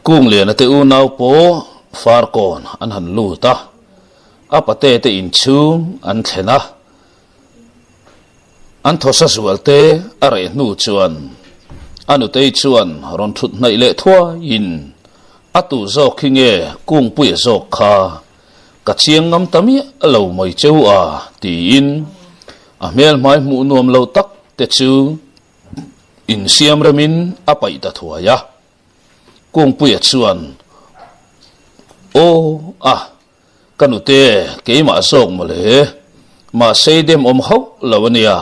Kungliana te unau pawh Farkawn an han lut a, a pate te inchhung an thlen a, an thawsa zual te a reh hnu chuan a nutei chuan rawn thut hnaih leh thuaiin a tu zawk hi nge Kungpuia zawk kha ka chiang ngam ta miah lo mai cheu a tiin a hmel hmai hmuh nuam lo tak te chu insiam remin a paih ta thuai a. Kungpuia chuan, Aw a, ka nute keimah zawk mawle, mahse i dem awm hauh lo a nia,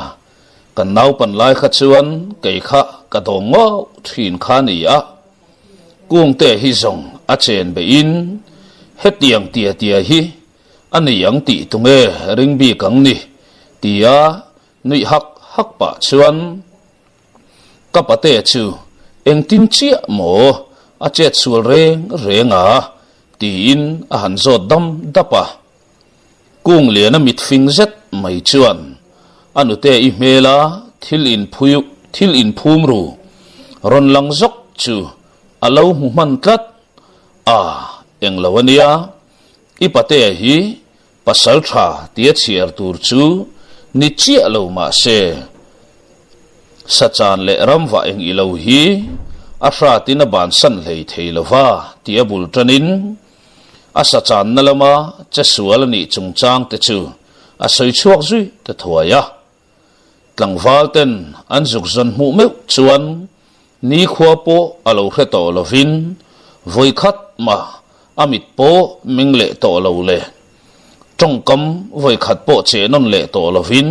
kan naupan lai kha chuan kei kha ka dawng ngauh thin kha a ni a, Kungte hi zawng a chen beihin hetiang tia tia hi a ni ang tih tunge ring bik ang ni tia nuih hak hak pah chuan, Ka pate chu engtin chiah maw a chet sual reng reng a? tiin a han zawt dam dap a. Kungliana mit fing zet mai chuan a nute i hmela thil inphui thil inphum ru rawn lang zawk chu a lo hmu hman tlat a, englo a nia, i pate hi Pasal tha tia chhiar tur chu ni chiah lo mah se, Sachan leh ramvah eng i lo hi a hratin a bansan hlei thei lo va tia bul tanin a sachanna lama che sual a nih chungchang te chu a sawi chhuak zui ta thuai a. Tlangval ten an zuk zawn hmuh meuh chuan nikhua pawh a lo hre tawh lovin vawi khat mah a mit pawh meng leh tawh lo le. Tawngkam vawi khat pawh che nawn leh tawh lovin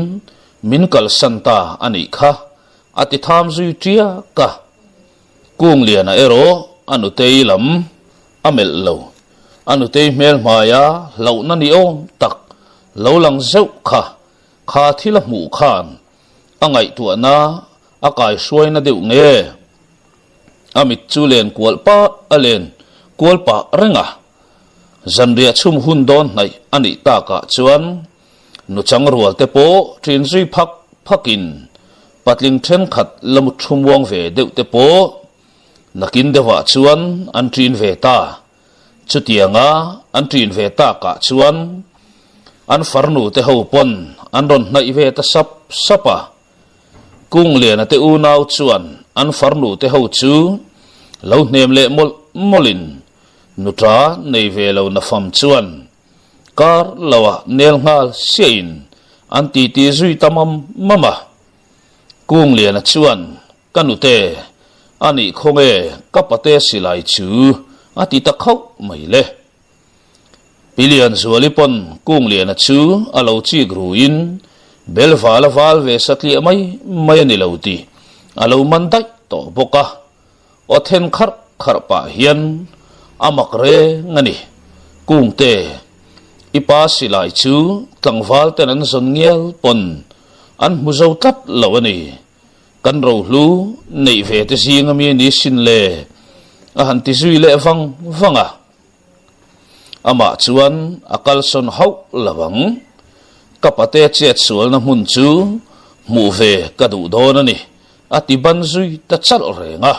min kalsan ta a nih kha a ti tham zui tiak a. Kungliana erawh a nutei lam a melh lo. A nutei hmel hmaia hlauhna ni awm tak lo lang zeuh kha Kha thil a hmuh khan a ngaihtuahna a kaihruaina deuh nge? A mit chu len kual pah a len kual pah reng a. Zanriah chhum hun dawn hnaih a nih takah chuan nuchang rual te pawh ṭin zui phak phakin patling ṭhenkhat la mut thu muang ve deuh te pawh nakin deuhah chuan an ṭin ve ta. Chutianga an ṭin ve takah chuan an farnu te ho pawn an rawn hnaih ve ta sap sap a. Kungliana te unau chuan an farnu te ho chu lo hnem leh mawlh mawlhin nuṭa nei ve lo nafam chuan kar loah nel nghal siahin an titi zui ta mam mam a. Kungliana chuan Ka nute, a nih khawnge ka pate silai chu a ti ta khauh mai le. Pi Lianzuali pawn Kungliana chu a lo chik ruin bel val a val ve satliah mai mai a ni lo tih a lo man daih tawh bawk a. Aw then kharh kharh pah hian a mak reng a ni. Kungte, i pa silai chu tlangval ten an zawn ngial pawn an hmu zo tlat lo a ni. Kan rohlu neih ve te zing ami ni sin le a han ti zui leh vang vang a. Amah chuan a kalsawn hauh lo ang. Ka pate chet sualna hmun chu hmuh ve ka duh dawn a ni, a ti ban zui ta chalh reng a.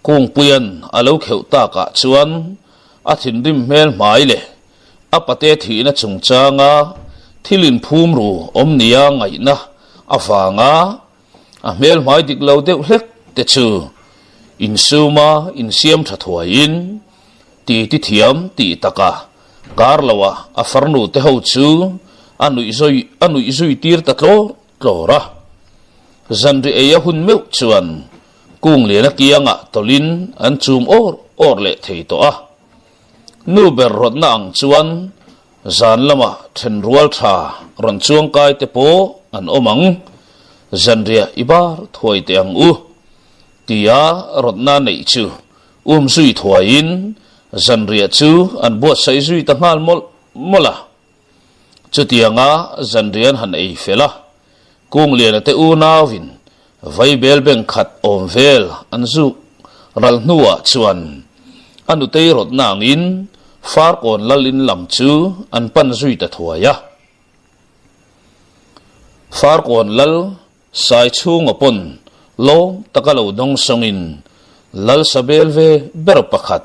Kungpuia'n a lo kheuh takah chuan a thinrim hmel hmai leh a pate thihna chungchanga thil inphum ru awm nia ngaihna avanga a hmel hmai dik lo deuh hlek te chu insuma insiam tha thuaiin ti ti thiam tih taka kar loah a farnu te ho chu a nuih zui a nuih zui tir ta tlawr tlawr a. Zanri ei a hun meuh chuan Kungliana kiangah tawlhin an chum awr awr leh thei tawh a. Nu ber rawtna ang chuan zan lamah thenrual tha rawn chuangkai te pawh an awm ang, zanriah i bar thuai teh ang u tia rawtna neih chu um zui thuaiin zanriah chu an buatsaih zui ta nghal mawlh mawlh a. Chutianga zanriah an han ei fel a, Kungliana te unauin Vaibel beng khat awm vel an zuk ral hnuah chuan a nutei rawtna angin Farkawn lal in lam chu an pan zui ta thuai a. Farkawn lal Sai chhunga pawn lawm taka lo dawng sawngin Lal Sabel ve ber pakhat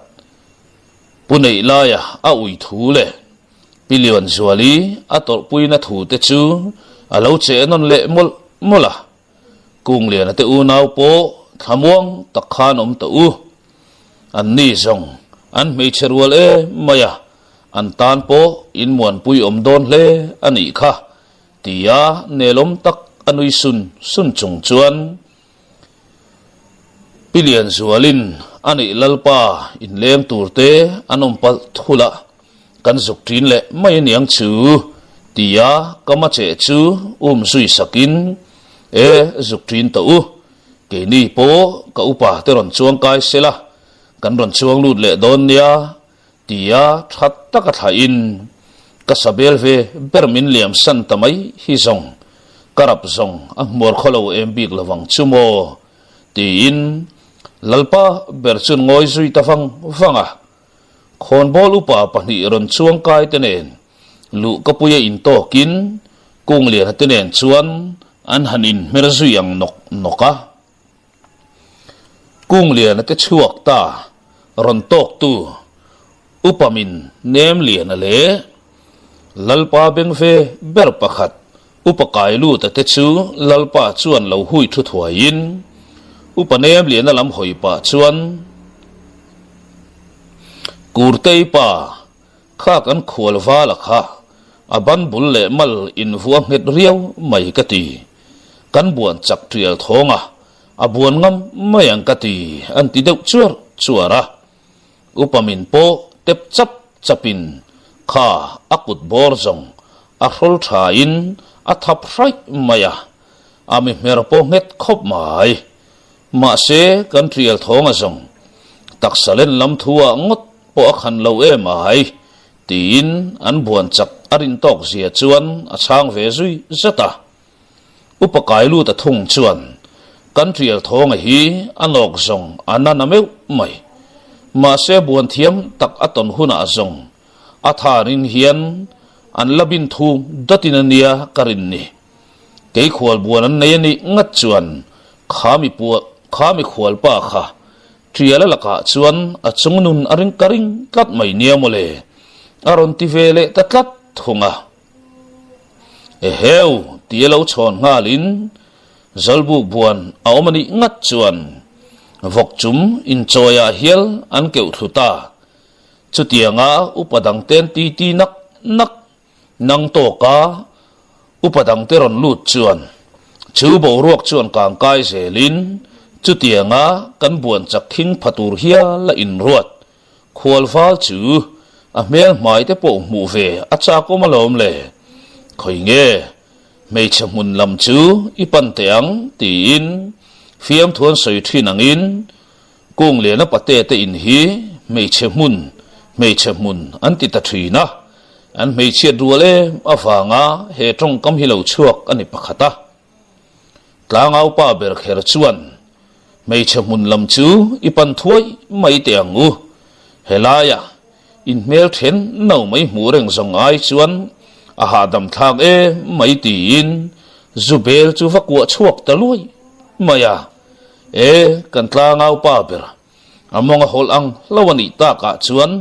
Pu Neihlaia a ui thu leh Pi Lianzuali a tawrhpuina thu te chu a lo cheh nawn leh mawlh mawlh a. Kungliana te unau pawh thlamuang tak khan awm tawh u. An ni zawng an hmeichhe rual em mai a, an tan pawh inmuanpui awm dawn hle a nih kha, tia nelawm tak a nui sun sun chung chuan Pi Lianzualin a nih Lalpa inleng tur te an awm palh thul a, kan zuk ṭin leh mai aniang chu, tia ka macheh chu um zui sakin, E, zuk ṭin tawh u, keini pawh ka upa te rawn chuang kai sela, kan rawn chuang lut leh dawn nia, tia ṭha taka thlahin ka sabel ve ber min liam san ta mai hi zawng, ka rap zawng a hmuar khaw lo em bik lovang chu maw, tiin Lalpa ber chuan ngawi zui ta vang vang a. Khawnbawl upa pahnih rawn chuang kai te nen luh ka puia intawkin Kungliana te nen chuan an han inhmer zui ang nawk nawk a. Kungliana te chhuak ta rawn tawktu upa min Nemliana leh Lalpa beng ve ber pakhat upa Kailuta te chu Lalpa chuan lo hui thu thuaiin upa Nemliana lam hawi pah chuan Kurtei pa kha kan khual vala kha a ban bul leh mal invuah nghet riau mai ka ti. Kan buan chak tial thawng a, a buan ngam mai ang ka ti an ti deuh chuar chuar a. Upa min pawh tep chap chapin kha a kut bawr zawng a hrawl thain a thap hraih mai a, a mi hmer pawh nghet khawp mai. Mahse kan tial thawng a zawng taksa len lam thu ah ngawt pawh a khan lo em ai tiin an buan chak a rin tawk zia chuan a chhang ve zui zat a. Upa kai lut a thung chuan kan tial thawnga hi a nawk zawng a na na meuh mai. Mahse buan thiam tak a tawn hunah zawng a tharin hian an la bin thu datin a nia ka rin ni. Kei khual buan an nei a nih ngat chuan kha mi pua kha mi khual pa kha tial a lakah chuan a chung nun a ring ka ring tlat mai nia mawle a rawn ti ve leh ta tlat thung a. Eheu! Ti a lo chhawn nghalin Zawlbuk buan a awm a nih ngat chuan vawk chum inchawiah hial an keuh thlu ta. Chutianga upa dangten titi nak nak nang tawka upa dangte rawn lut chuan chu boruak chuan kangkai zelin chutianga kan buan chak khing pha tur hial a inruat Khualval chu a hmel hmai te pawh hmuh ve a chak awm alawm le. Khawi nge hmeichhe hmun lam chu i pan teh ang tiin fiamthu an sawi thin angin Kungliana pate te in hi hmeichhe hmun, hmeichhe hmun an ti ta thin a, an hmeichhiat rual em avanga he tawngkam hi lo chhuak a ni pakhat a. Tlangaupa ber kher chuan hmeichhe hmun lam chu i pan thuai mai teh ang u. Helaia inhmel then no mai hmuh reng zawng ai chuan a hahdam thlak em mai tiin Zubel chu va kuah chhuak ta luai mai a. E, kan tlangaupa ber a mawng a hawlh ang hlo a nih takah chuan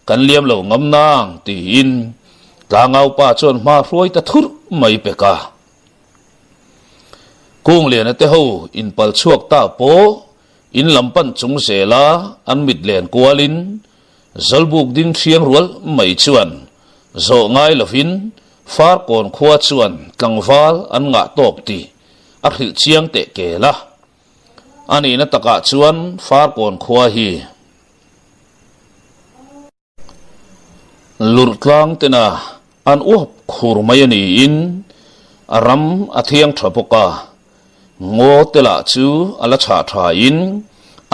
kan liam lo ngam nang tiin tlangaupa chuan hma hruai ta thurh mai pek a. Kungliana te ho inpal chhuak ta pawh in lam pan chung zela an mit len kualin Zawlbuk ding thiang rual mai chuan zawh ngai lovin Farkawn khua chuan tlangval an ngah tawk tih a hrilh chiang teh kel a. A nihna takah chuan Farkawn khua hi Lurh tlang tena an uap khur mai a niin a ram a thiang tha bawk a, ngaw te lah chu a la chhah thain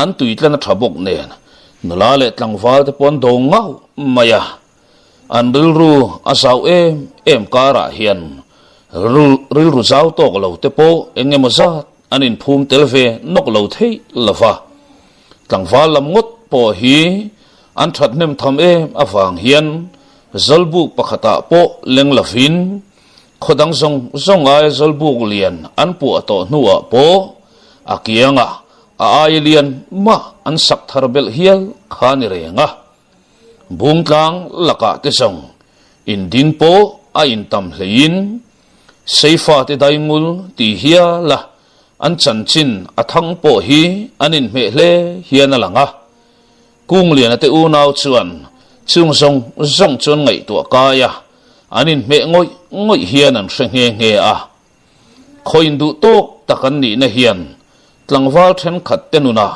an tuitlan a tha bawk nen nula leh tlangval te pawh an do ngauh mai a, an rilru a zau em em karah hian rilru zau tawk lo te pawh eng emaw zat an inphum tel ve nawk lo theih lo va, tlangval lam ngawt pawh hi an thathnem tham em avang hian Zawlbuk pakhatah pawh leng lovin khaw dang zawng zawng aia Zawlbuk lian an puah tawh hnuah pawh a kiangah a aia lian mah an sak thar belh hial kha a ni reng a. Bungtlang lakah te zawng inding pawh a intam hleiin Seifate daingul ti hial a an chanchin a thang pawh hi an inhmeh hle hian a lang a. Kungliana te unau chuan chung zawng zawng chuan ngaihtuah kai a, an inhmeh ngawih ngawih hian an hre nghe nghe a. Khawiin duh tawk tak an nihna hian tlangval thenkhat te nunah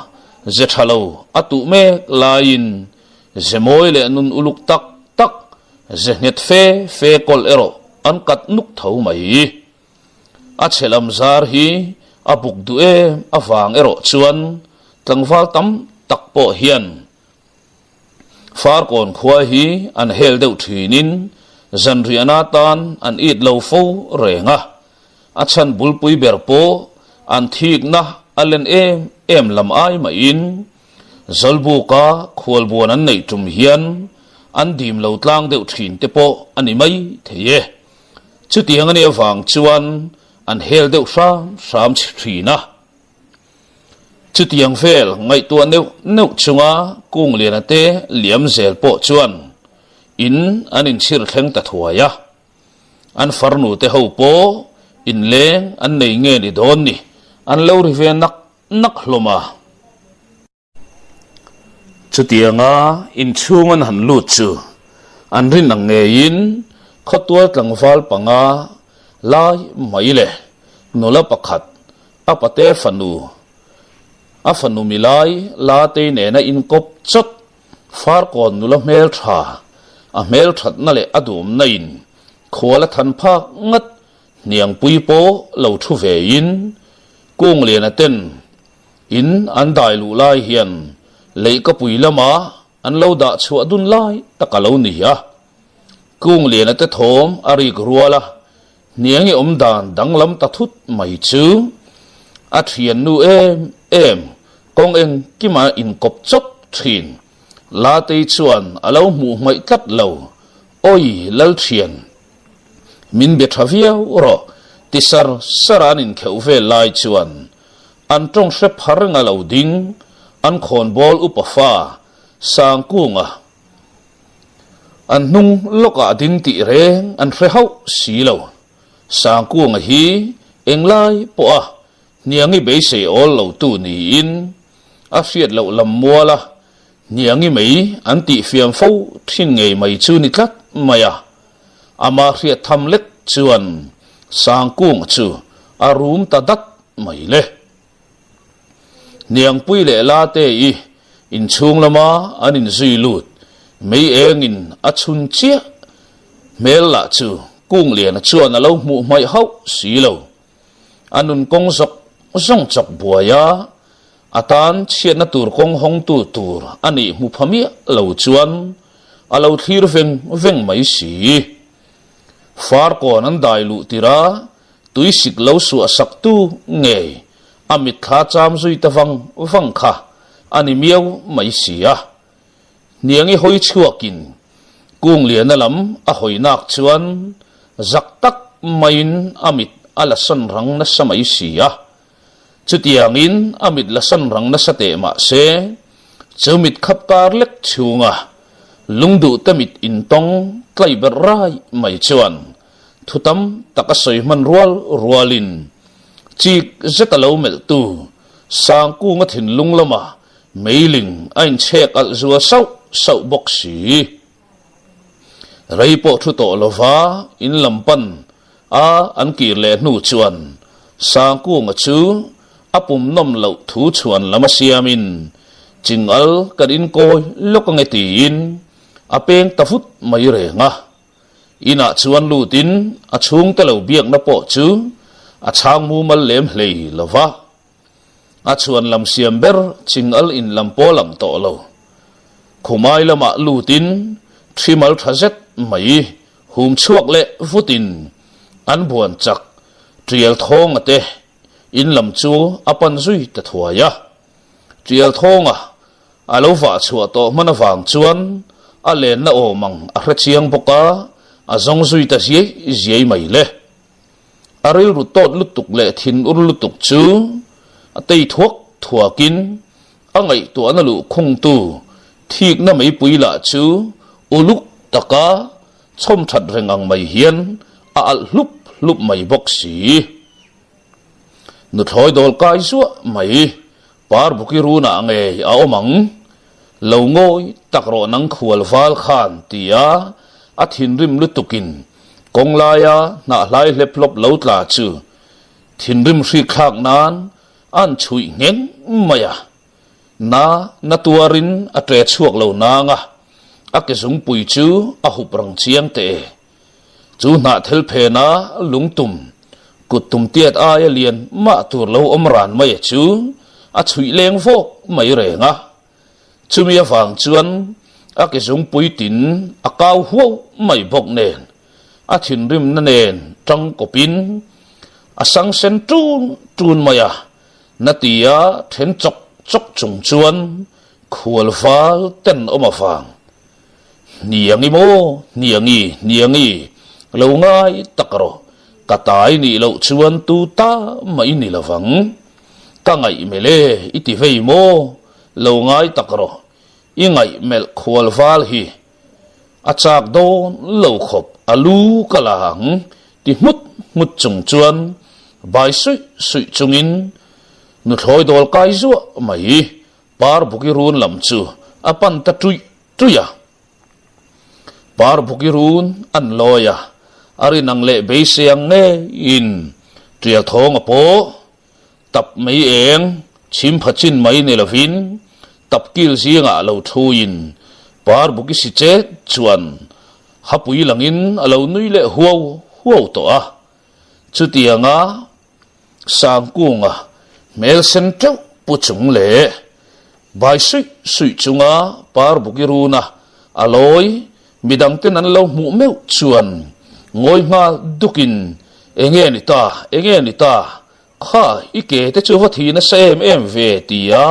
ze tha lo a tuh mek laiin ze mawi leh nun uluk tak tak, ze nghet fe fe kawlh erawh an kat nuk tho mai. A chhe lam zar hi a buk duh em avang erawh chuan tlangval tam tak pawh hian Farkawn khua hi an hel deuh thinin zanriahna tan an it lo fo reng a, a chhan bulpui ber pawh an thikna a len em em lam ai mahin Zawlbuka khualbuan an neih tum hian an dim lo tlang deuh thin te pawh a ni mai thei e. Chutiang a nih avang chuan an hel deuh hram hram thin a. Chutiang vel ngaihtuah neuh neuh chunga Kungliana te liam zel pawh chuan in an inchhir thleng ta thuai a. An farnu te ho pawh inleng an nei nge ni dawn ni, an lo ri ve nak nak hlawm a. Chutianga inchhung an han lut chu an rin ang ngeiin khawtual tlangval panga lai mai leh nula pakhat a pate fanu a fanu milai Latei nena inkawp chawt Farkawn nula hmeltha a hmelthatna leh a dumna in khual a than phak ngat hniangpui pawh lo thu vein Kungliana ten In an dai luh lai hian leihkapui lama an lo dah chhuah dun lai tak a lo ni a. Kungliana te thawm a rik rual a, hniangi awm dan danglam ta thut mai chu a thian nu em em kawng engkima inkawp chawp thin. Latei chuan a lo hmuh hmaih tlat lo, Awi Lalthian! Min be tha viau rawh ti sar sar a an inkheuh vel lai chuan an tawng hre pha reng a lo ding, an khawnbawl upa fa Sangkunga an hnung lawkah a ding tih reng an hre hauh si lo. Sangkunga hi englai pawha hniangi beisei awl lo tu niin a hriat loh lam mual a Hniangi mai an tihfiam fo thin ngei mai chu ni tlat mai a, ama hriat tham lek chuan Sangkunga chu a rum ta dat mai le. Hniangpui leh Late-i inchhung lama an inzui lut mei engin a chhun chiah hmel lah chu Kungliana chuan a lo hmuh hmaih hauh si lo. A nun kawng zawk zawng chawk buai a, a tan chhiatna tur kawng hawngtu tur a nih hmu pha miah lo chuan a lo thlir veng veng mai si. Farkawn an dai luh tirh a, tuisik lo suah saktu ngei a mitthla cham zui ta vang vang kha a ni miau mai si a. Hniangi hawi chhuakin Kungliana lam a hawi nak chuan zak tak maiin a mit a la san rang nasa mai si a. Chutiangin a mit la san rang nasa teh mah se, chu mit khap kar lek chhunga lungduhte mit intawng tlai berh rai mai chuan thu tam tak a sawi hman rual rualin chik zeta lo melhtu Sangkunga thinlung lama Meiling a inchhek alh zual sauh sauh bawk si. Rei pawh thu tawh lova in lam pan a an kir leh hnu chuan Sangkunga chu a pum nawm loh thu chhuan lam a siamin Chingal kan inkawi lawk ange tiin a peng ta vut mai reng a. Inah chuan lutin a chhungte lo biakna pawh chu a chhang mumal lem hlei lova. A chhuan lam siam ber Chingal in lam pawh lang tawh lo. Khumai lamah lutin thimal tha zet mai hum chhuak leh vutin an buan chak Tial Thawnga te in lam chu a pan zui ta thuai a. Tial Thawnga a lo vah chhuah tawh hman avang chuan a lenna awm ang a hre chiang bawk a, a zawng zui ta ziai ziai mai le. A rilru tawt lutuk leh thinur lutuk chu a tei thuak thuakin a ngaihtuahna luhkhungtu thikna meipui lah chu uluk taka chhawm that reng ang mai hian a alh hlup hlup mai bawk si. Nuthlawi dawl kai zuah mai Parbuki runah ngei a awm ang. Lo ngawi tak rawh nang khual val khan tia a thinrim lutukin kawng laia hnah hlai hlep hlawp lo tla chu thinrim hrik thlak nan an chhuih ngheng mai a. Na na tuarin a ṭe chhuak lo nang a, a ke zungpui chu a hup rang chiang teh e. Chu hnah thel phena lungtum, kut tum tiat aia lian mah tur lo awm ran mai a chu a chhuih leng vawk mai reng a. Chumi avang chuan a ke zungpui tin a kau huau mai bawk nen, a thinrimna nen tang kawpin a sang sen ṭun ṭun mai a, na tia then chawk chawk chung chuan khual val ten awm avang. Hniangi maw? Hniangi, Hniangi, lo ngai tak rawh. Ka tai nih loh chuan tu ta mah i ni lovang. Ka ngaih melh e, i ti vei maw? Lo ngai tak rawh. I ngaih melh khual val hi a chak dawn lo khawp, a lu ka la ang, ti nghut nghut chung chuan bai suih suih chungin nuthlawi dawl kai zuah mai. Parbuki run lam chu a pan ta tuih tuih a. Parbuki run an lawi a, a rin ang leh beisei ang ngeiin tial thawng a pawh. Tap mai eng chhim pha chin mai ni lovin tap kil zingah lo thuin Parbuki si chet chuan hapui langin a lo nui leh huau huau tawh a. Chutianga Sangkunga hmel sen teuh pu chung leh bai suih suih chunga Parbuki runa a lawi midangten an lo hmuh meuh chuan ngawi nghal dukin Enge ni ta, enge ni ta, kha i ke te chu va thi nasa em em ve tia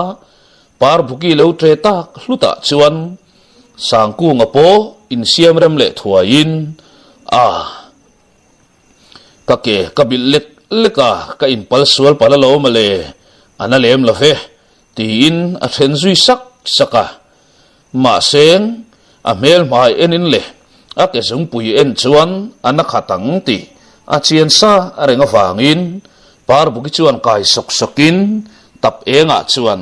Parbuki lo tre tak hlutah chuan Sangkunga pawh insiam rem leh thuaiin a. Ka ke ka bilh lek lek a, ka inpal sual palh alawm a le, a na lem lo ve, tiin a then zui sak sak a. Mahse, a hmel hmai enin leh a ke zungpui en chuan a na khat ang tih a chian sa reng avangin Parbuki chuan kai sawk sawkin tap engah chuan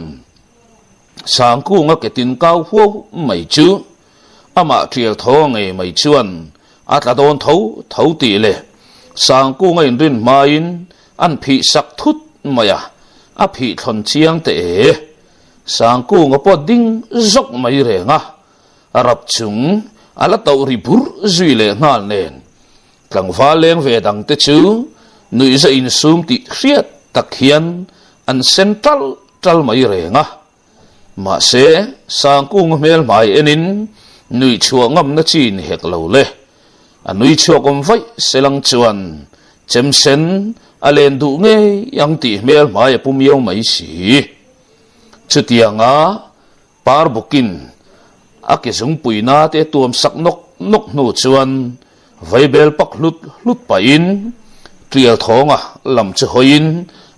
Sangkunga ke tin kau huau mai chu Amah tial tho ngei mai chuan a tla dawn tho tho tih leh Sangkunga inrin hmain an phih sak thut mai a, a phih thlawn chiang teh e. Sangkunga pawh ding zawk mai reng a, rap chung a la toh ri bur zui leh nghal nen tlangval leng ve dang te chu nuihza insum tih hriat tak hian an sen tal tal mai reng a. Mahse, Sangkunga hmel hmai enin nui chhuah ngamna chi ni hek lo le. A nui chhuak awm vaih selang chuan chem sen a len duh ngei ang tih hmel hmai a pu miau mai si. Chutianga Parbukin a ke zungpuina te tuam sak nawk nawk hnu chuan vaibel pak hlut hlut pahin tial thawnga lam chu hawiin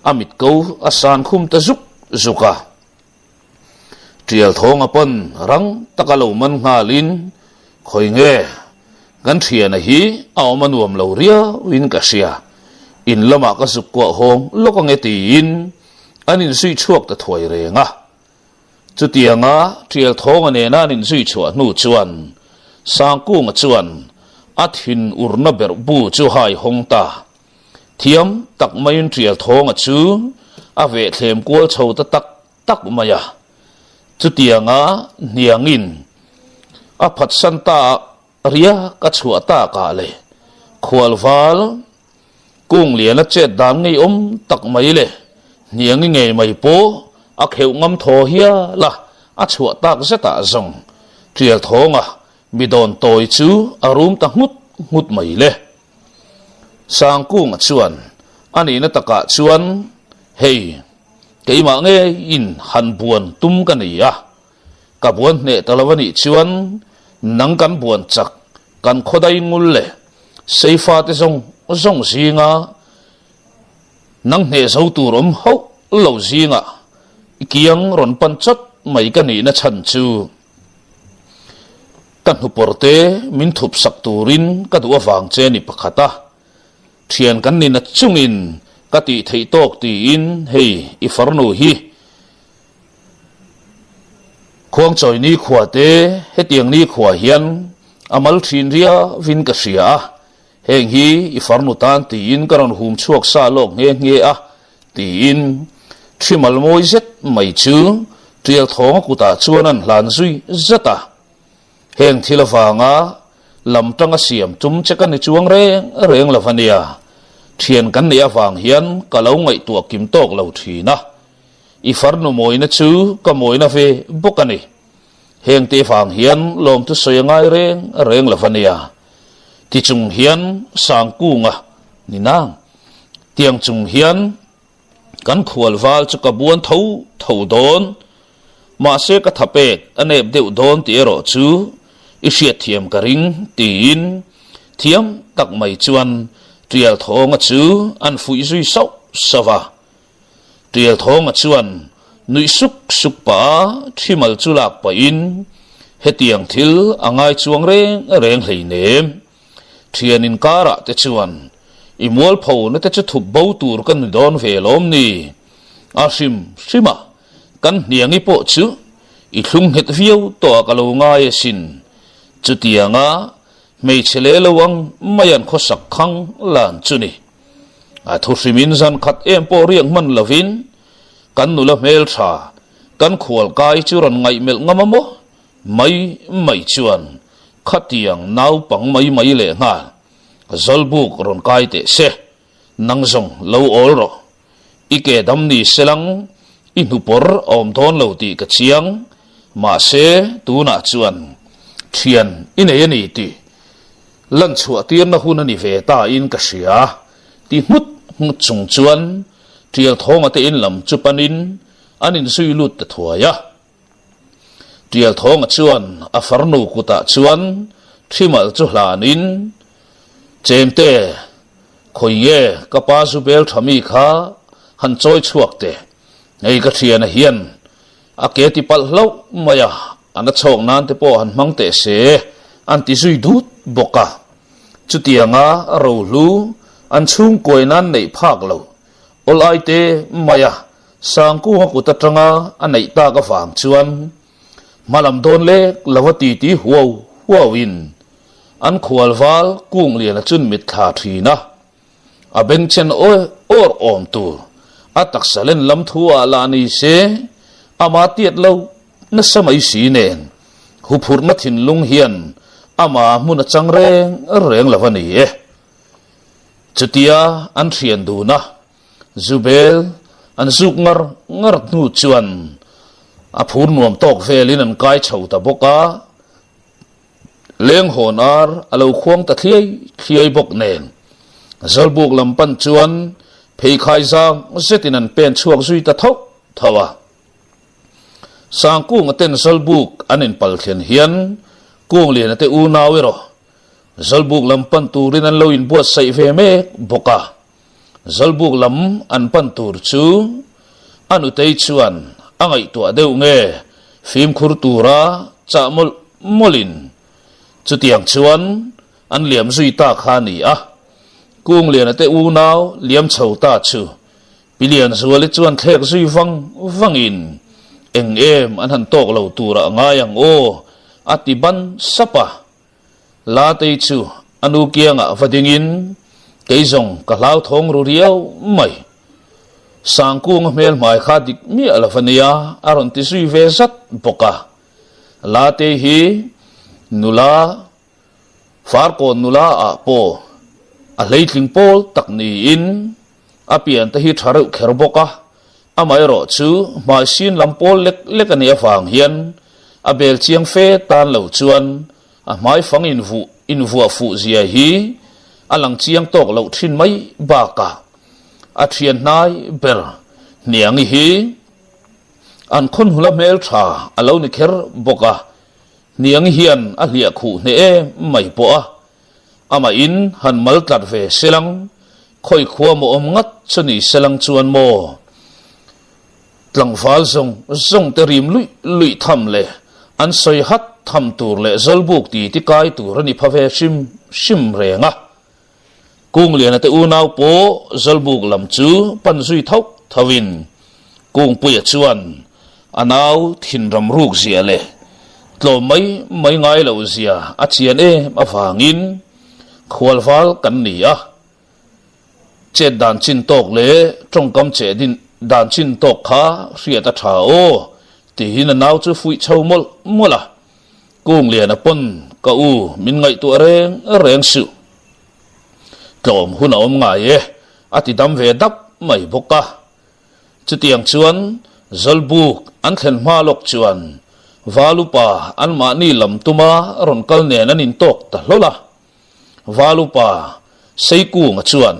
a mitko a san khum ta zuk zuk a. Tial thawnga pawn rang taka lo man nghalin khawi nge kan thiana hi a awm a nuam lo riauin ka hria, in lamah ka zuk kuah hawng lawk ange tiin an inzui chhuak ta thuai reng a. Chutianga Tial Thawnga nena an inzui chhuah hnu chuan Sangkunga chuan a thin urna berh bu chu hai hawng ta. Thiam tak maiin Tial Thawnga chu a vehthlem kual chho ta tak tak mai a. Chutianga hniangin a phatsan ta Riak a chhuah takah leh khualval kung liana chet dan ngeiawm tak mai leh hniangi ngei mai pawh a kheuh ngam thaw hial a, a chhuah tak zetah zawng tial thawnga mi dawn tawi chu a rum ta nghut nghut mai le. Sangkunga chuan a nihna takah chuan hei keimah ngeiin han buan tum ka ni a, Ka buan hneh ta lo a nih chuan nang kan buan chak, kan khawdai ngul leh seifa te zawng zawng zinga nang hneh zo tur awm hauh lo zingah I kiang rawn pan chawt mai ka nihna chhan chu ka hnupawrte min thup sak turin ka duh avang che ni pakhat a, thian kan nihna chungin ka tih theih tawk tiin hei i farnu hi Khuangchawi nikhua te hetiang nikhua hian a mal thin riavin ka hria a, heng hi i farnu tan tiin ka rawn hum chhuak sa lawk nghe nghe a tiin thimal mawi zet mai chu Tialthawnga kutah chuan an hlan zui zat a. Heng thil avanga lam tanga siam tum che ka ni chuang reng reng lo a nia, thian kan neih avang hian ka lo ngaihtuah kim tawk lo thin a. I farnu mawina chu ka mawina ve bawk a ni. Heng te vang hian lawmthu sawi a ngai reng reng lo a nia. Ti chung hian Sangkunga ni nang. Tiang chung hian kan khual val chu ka buan tho tho dawn. Mahse ka thapek a nep deuh dawn tih erawh chu i hriatthiam ka ring tiin thiam tak mai chuan Tialthawnga chu an fuih zui sauh sauh a. Tialthawnga chuan nuih suk suk pah a thimal chu lak pahin hetiang thil a ngai chuang reng reng hleinem. Thian inkarah te chuan i mualphona te chu thup bo tur ka ni dawn ve lawm ni? A hrim hrim a, kan hniangi pawh chu i thlung nghet viau tawh a ka lo ngai asin. Chutianga hmeichhe leh lo ang mai an khawsak khang lan chu ni. A thu hrimin zan khat em pawh riak hman lovin kan nula hmeltha kan khual kai chu rawn ngaihmelh ngam a maw? Mai mai chuan khatiang naupang mai mai leh nghal Zawlbuk rawn kai teh se, nang zawng lo awl rawh. I ke dam ni selang i hnupawr a awm dawn lo tih ka chiang, mahse tunah chuan thian i nei a ni tih lan chhuah tirna hun a ni ve ta in ka hria ti nghut nghut chung chuan Tialthawnga te in lam chu panin an inzui lut ta thuai a. Tialthawnga chuan a farnu kutah chuan thimal chu hlanin, Chemte, khawi nge ka pa zu bel tha mi kha han chawi chhuak teh, hei ka thiana hian a ke ti palh hlauh mai a, a na chhawk nan te pawh han hmang teh se an ti zui dut bawk a. Chutianga rohlu an chhungkuai nan neih phak lo awlai te mai a Sangkunga kut atanga a neih tak avang chuan hmalam dawn lek lo a titi huau huau in an khual val kung lian a chun mitthla thin a, a bengchhen awr awm tur a taksa len lam thu ah lah ni se ama tiat lo nasa mai si nen huphurhna thinlung hian ama hmun a chang reng reng lo a ni e. Chutia an thian dun a. Zubel an zuk ngar ngar hnu chuan a phur nuam tawk velin an kai chho ta bawk a, leng hawn ar a lo khuang ta thliai thliai bawk nen Zawlbuk lam pan chuan pheikhai zang zetin an pen chhuak zui ta tho tho a. Sangkunga ten Zawlbuk an inpal thlen hian Kungliana te unau erawh Zawlbuk lam pan turin an lo inbuatsaih ve mek bawk a. Zawlbuk lam an pan tur chu a nutei chuan a ngaihtuah deuh nge fimkhur tura chah mawlh mawlhin chutiang chuan an liam zui ta kha a ni a. Kungliana te unau liam chho ta chu Pilianzuali chuan thlek zui vang vangin eng em an han tawk lo turah ngai ang aw a ti ban sap a. Latei chu a nu kiangah va dingin, Kei zawng ka hlauthawng ru riau mai. Sangkunga hmel hmai kha dik miah lo va nia, a rawn ti zui ve zat bawk a. Latei hi nula, Farkawn nula ah pawh a hleitling pawl tak niin a pian te hi tha reuh kher bawk a. Amaherawh chu hmai sin lam pawl lek lek a nih avang hian a bel chiang fe tan lo chuan a hmai fang invuh invuah fuh zia hi a lang chiang tawk loh thin mai bakah a thian hnai ber hniangi hi an khawnhula hmel tha a lo ni kher bawk a, hniangi hian a hliah khuh hneh em mai pawh a. Amahin han mal tlat ve selang, khawi khua maw awm ngat chu ni selang chuan maw? Tlangval zawng zawng te rim luih luih tham leh an sawi hat tham tur leh zawlbuk ti ti kai tur a ni pha ve hrim hrim reng a. Kungliana te unau pawh zawlbuk lam chu pan zui thauh thauhin Kungpuia chuan a nau thinram ruk zia leh tlawm mai mai ngai loh zia a chian em avangin khualval kan ni a. Chet dan chin tawk leh tawngkam cheh din dan chin tawk kha hriat a tha aw tiin a nau chu fuih chho mawlh mawlh a. Kungliana pawn ka u min ngaihtuah reng reng suh. Tlawm hun a awm ngai e a ti dam ve dap mai bawk a. Chutiang chuan Zawlbuk an thlen hma lawk chuan Valupa anmahni lam tuma rawn kal nen an intawk ta hlawl a. Valupa Seikunga chuan,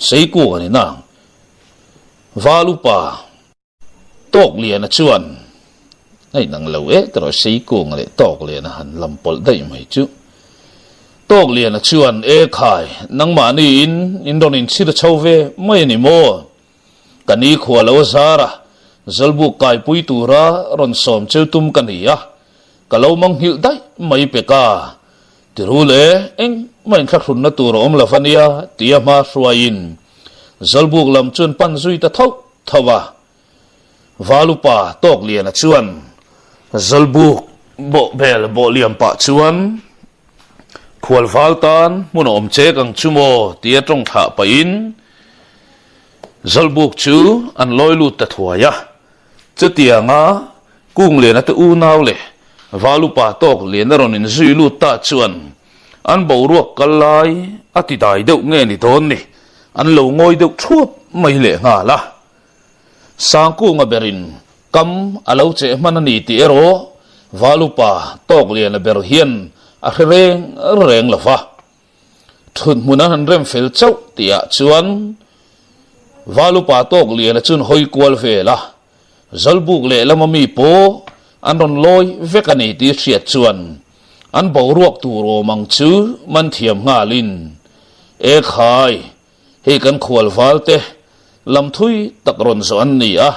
Seikunga ni nang. Valupa Tawkliana chuan, A inang lo e tawh Seikunga leh Tawkliana han lam pawlh daih mai chu. Tawkliana chuan, E khai, nangmahni in in rawn inchhir chho ve mai a ni maw? Ka ni khua lo a zar a, Zawlbuk kaipui tura rawn sawm cheu tum ka ni a, ka lo manghilh daih mai pek a. Tiru le, engmah inthlahrunna tur a awm lo va nia, tia hma hruaiin Zawlbuk lam chuan pan zui ta thauh thauh a. Valupa Tawkliana chuan Zawlbuk bawh bel bawh liam pah chuan khualval tan hmun a awm chek ang chu maw tia tawng thlah pahin Zawlbuk chu an lawi lut ta thuai a. Chutianga Kungliana te unau leh Valupa Tawkliana rawn inzui lut ta chuan an boruak kal lai a ti dai deuh nge ni dawn ni, an lo ngawi deuh thuap mai leh nghal a. Sangkunga berin kam a lo cheh hman a ni tih erawh Valupa Tawkliana ber hian a hre reng reng lo va. Thut hmun an han rem fel chauh tihah chuan Valupa Tawkliana chuan hawi kual vel a, Zawlbuk lehlam a mi pawh an rawn lawi vek a ni tih hriat chuan an boruak tur awm ang chu man thiam nghalin, E khai, hei kan khual valte lam thui tak rawn zawh an ni a,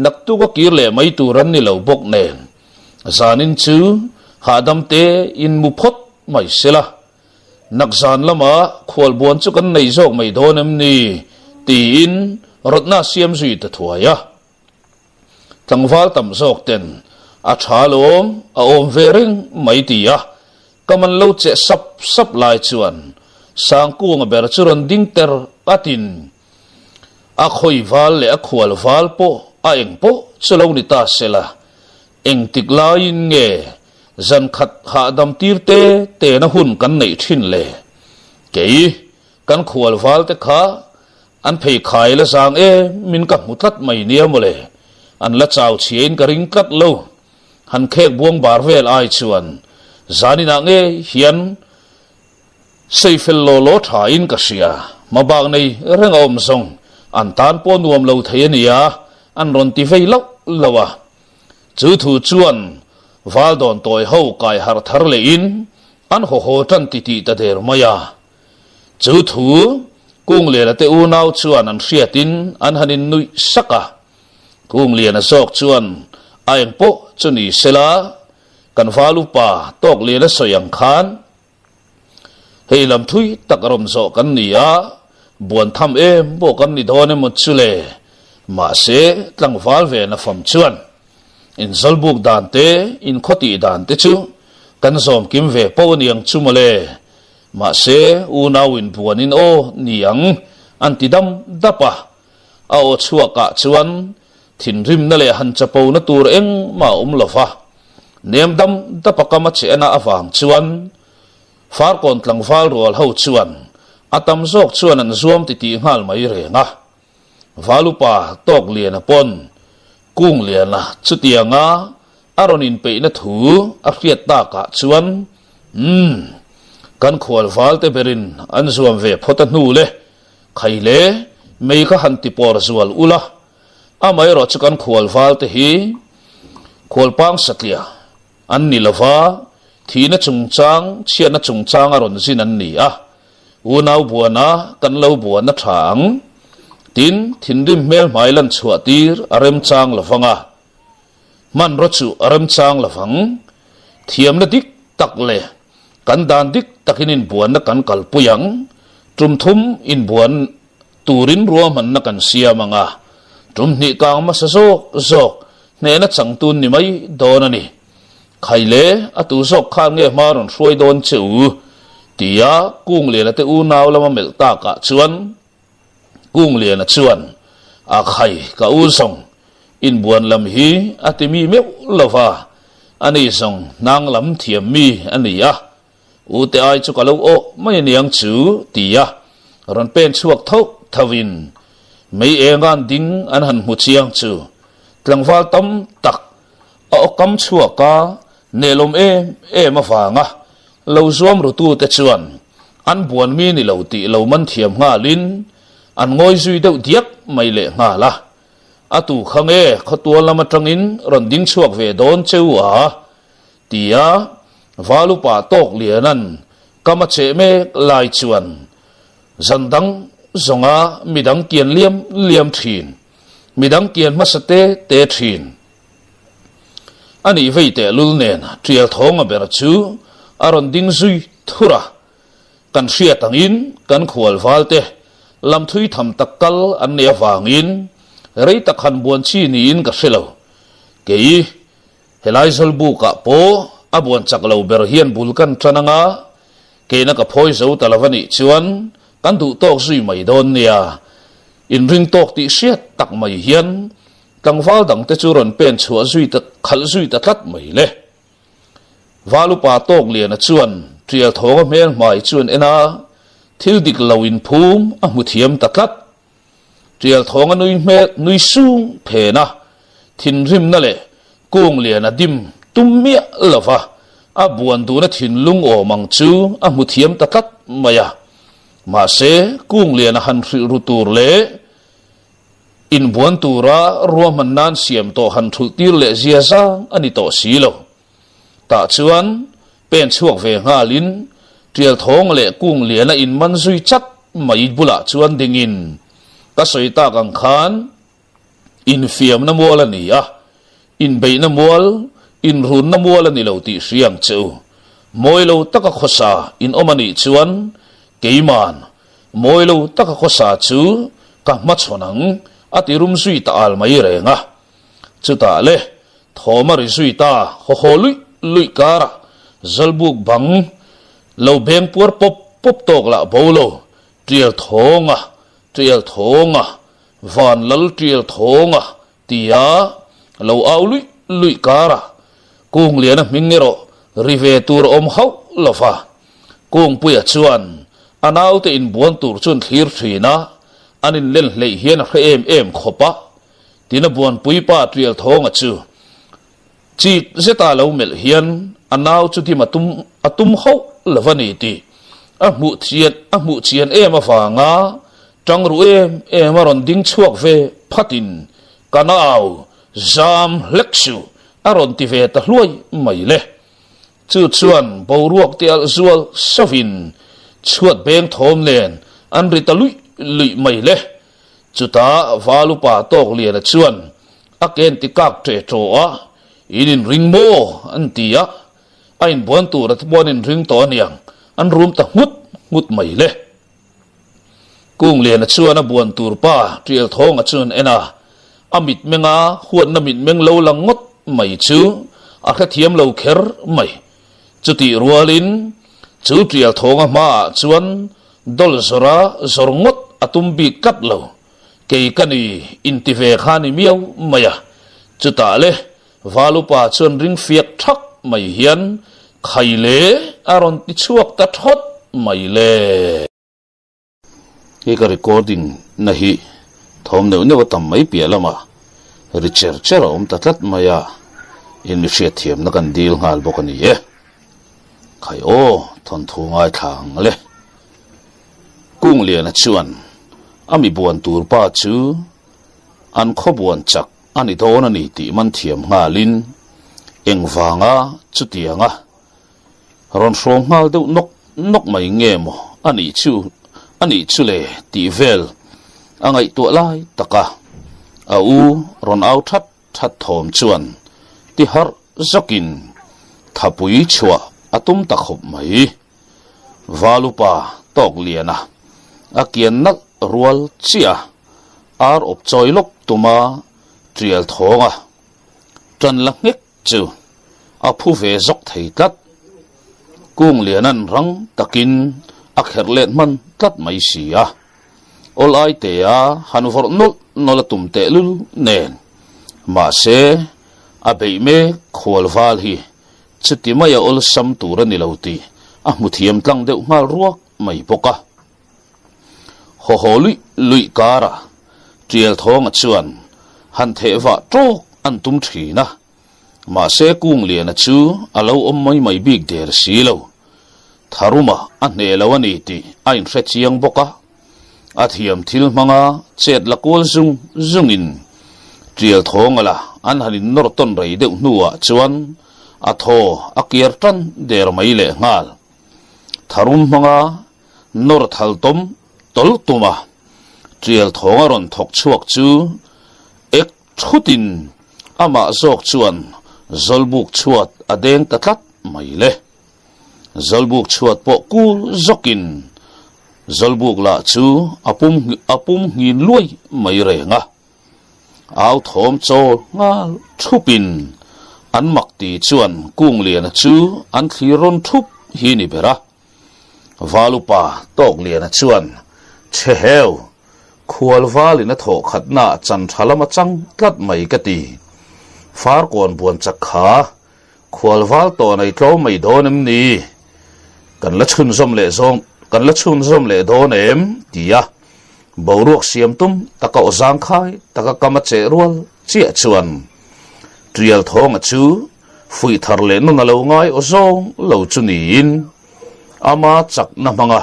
naktuk a kir leh mai tur an ni lo bawk nen, zanin chu hahdam te in mu phawt mai sela. Nak zan lama khualbuan chu kan nei zawk mai dawn em ni? tiin rawtna siam zui ta thuai a. Tlangval tam zawk ten a tha lawm a awm ve reng mai ti a, ka man lo cheh sap sap lai chuan Sangkunga ber chu rawn ding ter atin a khawi val leh a khual val pawh a eng pawh chu lo ni ta sela Engtik laiin nge zan khat hahdam tir te tena hun kan neih thin le? Kei, kan khual val te kha an phei khai la zang e min ka hmu tlat mai nia mawle, an la chau chhiain ka ring tlat lo. Han khek buang bar vel ai chuan zaninah nge hian sawi fel law law thain ka hria. Hmabak nei reng a awm zawng an tan pawh nuam lo thei a nia, an rawn ti vei loh loh a. Chu thu chuan Valdawn tawi ho kai harh thar lehin an haw haw tan ti tih ta der mai a. Chu thu Kungliana te unau chuan an hriatin an han innuih sak a. Kungliana zawk chuan a eng pawh chu ni sela kan Val upa Tawkliana sawi ang khan Hei lam thui tak rawn zawh kan ni a, buan tham em pawh kan ni dawn emaw chu le. Mahse, tlangval ve na fam chuan inzawlbuk dan te, inkhawtih dan te chu kan zawm kim ve pawh a niang chu mawle. Mahse, unau in buanin aw ni ang an ti dam dap a. A aw chhuakah chuan thinrimna leh han chapona tur engmah a awm lo va. Nem dam dap a kam a che ana avang chuan Farkawn tlangval rual ho chuan a tam zawk chuan an zuam titih nghal mai reng a. Valupa Tawkliana pawn Kungliana chutianga a rawn inpeihna thu a hriat takah chuan Umm, kan khual valte berin an zuam ve phawt a hnu le, khai le, mei kha han ti pawr zual ula, Amaherawh chu kan khual valte hi khualpang satliah an ni lova, thihna chungchang, chhiatna chungchang a rawn zin an ni a, unau buana kan lo buana tha ang. Tin, thinrim hmel hmai lan chhuah tir a remchang lo vang a, hmanraw chu a remchang lo vang. Thiamna dik tak leh kan dan dik takin inbuanna kan kalpui ang. Tum thum inbuan turin ruahmanna kan siam ang a, tum hnih kang hmasa zawk zawk hnehna changtun ni mai dawn a ni. Khai le, a tu zawk khan nge hma rawn hruai dawn che u? tia Kungliana te unau lama melh takah chuan Kungliana chuan, A khai, ka u zawng, inbuan lam hi a ti mi meuh lo va, ani zawng hnang lam thiam mi a ni a, u te ai chu ka lo awh mai aniang chu, tia rawn pen chhuak tho tho in mei enga'n ding an han hmu chiang chu tlangval tam tak a awkam chhuak a, nelawm em em avanga lo zuam rutute chuan an buan mi ni lo tih lo man thiam nghalin an ngawi zui deuh diak mai leh nghal a. A tu kha nge khawtual lam atangin rawn ding chhuak ve dawn cheu a? tia Valupa tawk lianan kam a cheh mek lai chuan zan dang zawnga midang kian liam liam thin, midang kian hmasa te te thin. A nih vei tehlul nen tial thawnga ber chu a rawn ding zui thur a, kan hriat angin kan khual valte lam thui tham tak kal an nih avangin rei tak han buan chi niin ka hre lo. Kei helai Zawlbukah pawh a buan chak lo ber hian bul kan tan anga keina ka phawi zo ta lo a nih chuan kan duh tawk zui mai dawn nia. Inring tawk tih hriat tak mai hian Tlangval dangte chu rawn pen chhuah zui ta khalh zui ta tlat mai le. Val upa Tawkliana chuan Tial Thawnga hmel hmai chuan en a, thil dik lo inphum a hmu thiam ta tlat. Tial Thawnga nui hmel nui sung phen a, thinrimna leh Kungliana dim tum miah lova a buan duhna thinlung awm ang chu a hmu thiam ta tlat mai a. Mahse, Kungliana han hrilh ru tur leh Inbuan tura ruahman nan siam tawh han thulh tir leh zia zang a ni tawh si lo. Tah chuan pen chhuak ve nghalin Tial Thawng leh Kung Liana inman zui chat mai bulah chuan dingin ka sawi tak ang khan infiamna mual a ni a, inbeihna mual, inrunna mual a ni lo tih hria ang che u. Mawi lo taka khawsa in awm a nih chuan keiman Mawi lo taka khawsa chu ka hmachhawn ang, a ti rum zui ta al mai reng a. Chutah le, thawm a ri zui ta haw haw luih luih karah Zawlbuk bang lo beng puar pawp pawp tawk lah bo lo, Tial thawnga, Tial thawnga, Van Lal Tial thawnga tia lo au luih luih karah Kungliana hming erawh ri ve tur a awm hauh lo va. Kungpuia chuan a naute inbuan tur chuan thlir thin a, an inlen hleih hian a hre em em khawp a. Tina buanpui pa Tial Thawnga chu chik zeta lo melh hian a nau chu dim a tum a tum hauh lo va ni tih a hmuh chian a hmuh chian em avanga tang ru em em a rawn ding chhuak ve phatin ka nau zam hlek suh a rawn ti ve ta hluai mai le. Chu chuan boruak te alh zual sauhin chhuat beng thawm nen an ri ta luih luih mai le. Chutah Val upa Tawkliana chuan a ken ti kak ṭe ṭaw a, In inring maw? an ti a, a inbuan tur a pawh an inring tawh aniang, an rum ta nghut nghut mai le. Kungliana chuan a buan tur pa Tial Thawnga chuan en a, a mitmenga huatna mitmeng lo lang ngawt mai chu a hrethiam lo kher mai. Chutih rualin chu Tial Thawnga hmaah chuan dawl zawra zawr ngawt a tum bik tlat lo. Kei ka ni inti ve kha ni miau mai a. Chutah le Valupa chuan ring fiak thak mai hian khai le a rawn ti chhuak ta thawt mai le. Hei ka recording na hi thawm neuh neuh a tam mai piah lamah ri cher cher a awm ta tlat mai a, in mi hriatthiamna kan dil nghal bawk a ni e. Khai aw, thawnthu ngaithla ang le. Kungliana chuan a mi buan tur pa chu an khawbuan chak A ni dawn a ni tih man thiam nghalin engvanga chutianga rawn hrawng nghal deuh nawk nawk mai nge maw a nih chu a nih chu le tih vel A ngaihtuah lai taka a u rawn au that that thawm chuan ti harh zawkin thapui chhuah a tum ta khawp mai. Valupa tawk liana a kian nalh rual chiah a, ar awp chawi lawk tuma tial thawnga tan la nghek chu a phu ve zawk thei tlat. Kung lianan rang takin a kherh let hman tlat mai si a. Awl ai te a han vawrh nawlh nawlh a tum tehlul nen. Mahse, a beih mek khual val hi chuti maia awlsam tur a ni lo tih a hmu thiam tlang deuh nghal ruak mai bawk a. Haw haw luih luih karah Tial Thawnga chuan han theh vah tawk an tum thin a, mahse Kungliana chu a lo awm mai mai bik der si lo. Tharuma a hneh lo a ni tih a inhre chiang bawk a, a thiam thil hmanga chet la kual zung zungin Tial Thawnga la an han innawr tawn rei deuh hnuah chuan a thaw a kiar tan der mai lehnghal. Tharum hmanga nawr thal tawm tawlh tum a, Tial thawng a rawn thawk chhuak chu ek thutin amah zawk chuan Zawlbuk chhuat a deng ta tlat mai le. Zawlbuk chhuat pawh kul zawkin Zawlbuk lah chu a pum a pum nghin luai mai reng a. Au thawm chawl nghal thupin an mak ti chuan Kungliana chu an thlir rawn thup hi ni ber a. Valupa Tawkliana chuan Che heu, khual valin a thawh khatna chan tha lam a chang tlat mai ka ti. Farkawn buan chak kha khual val tawh nei tlawm mai dawn em ni? Kan la chhunzawm leh zawng kan la chhunzawm leh dawn em? tia boruak siam tum taka aw zangkhai taka kam a cheh rual chiah chuan Tial Thawnga chu Fuih thar leh nun a lo ngai aw zawng lo chu niin ama chakna hmanga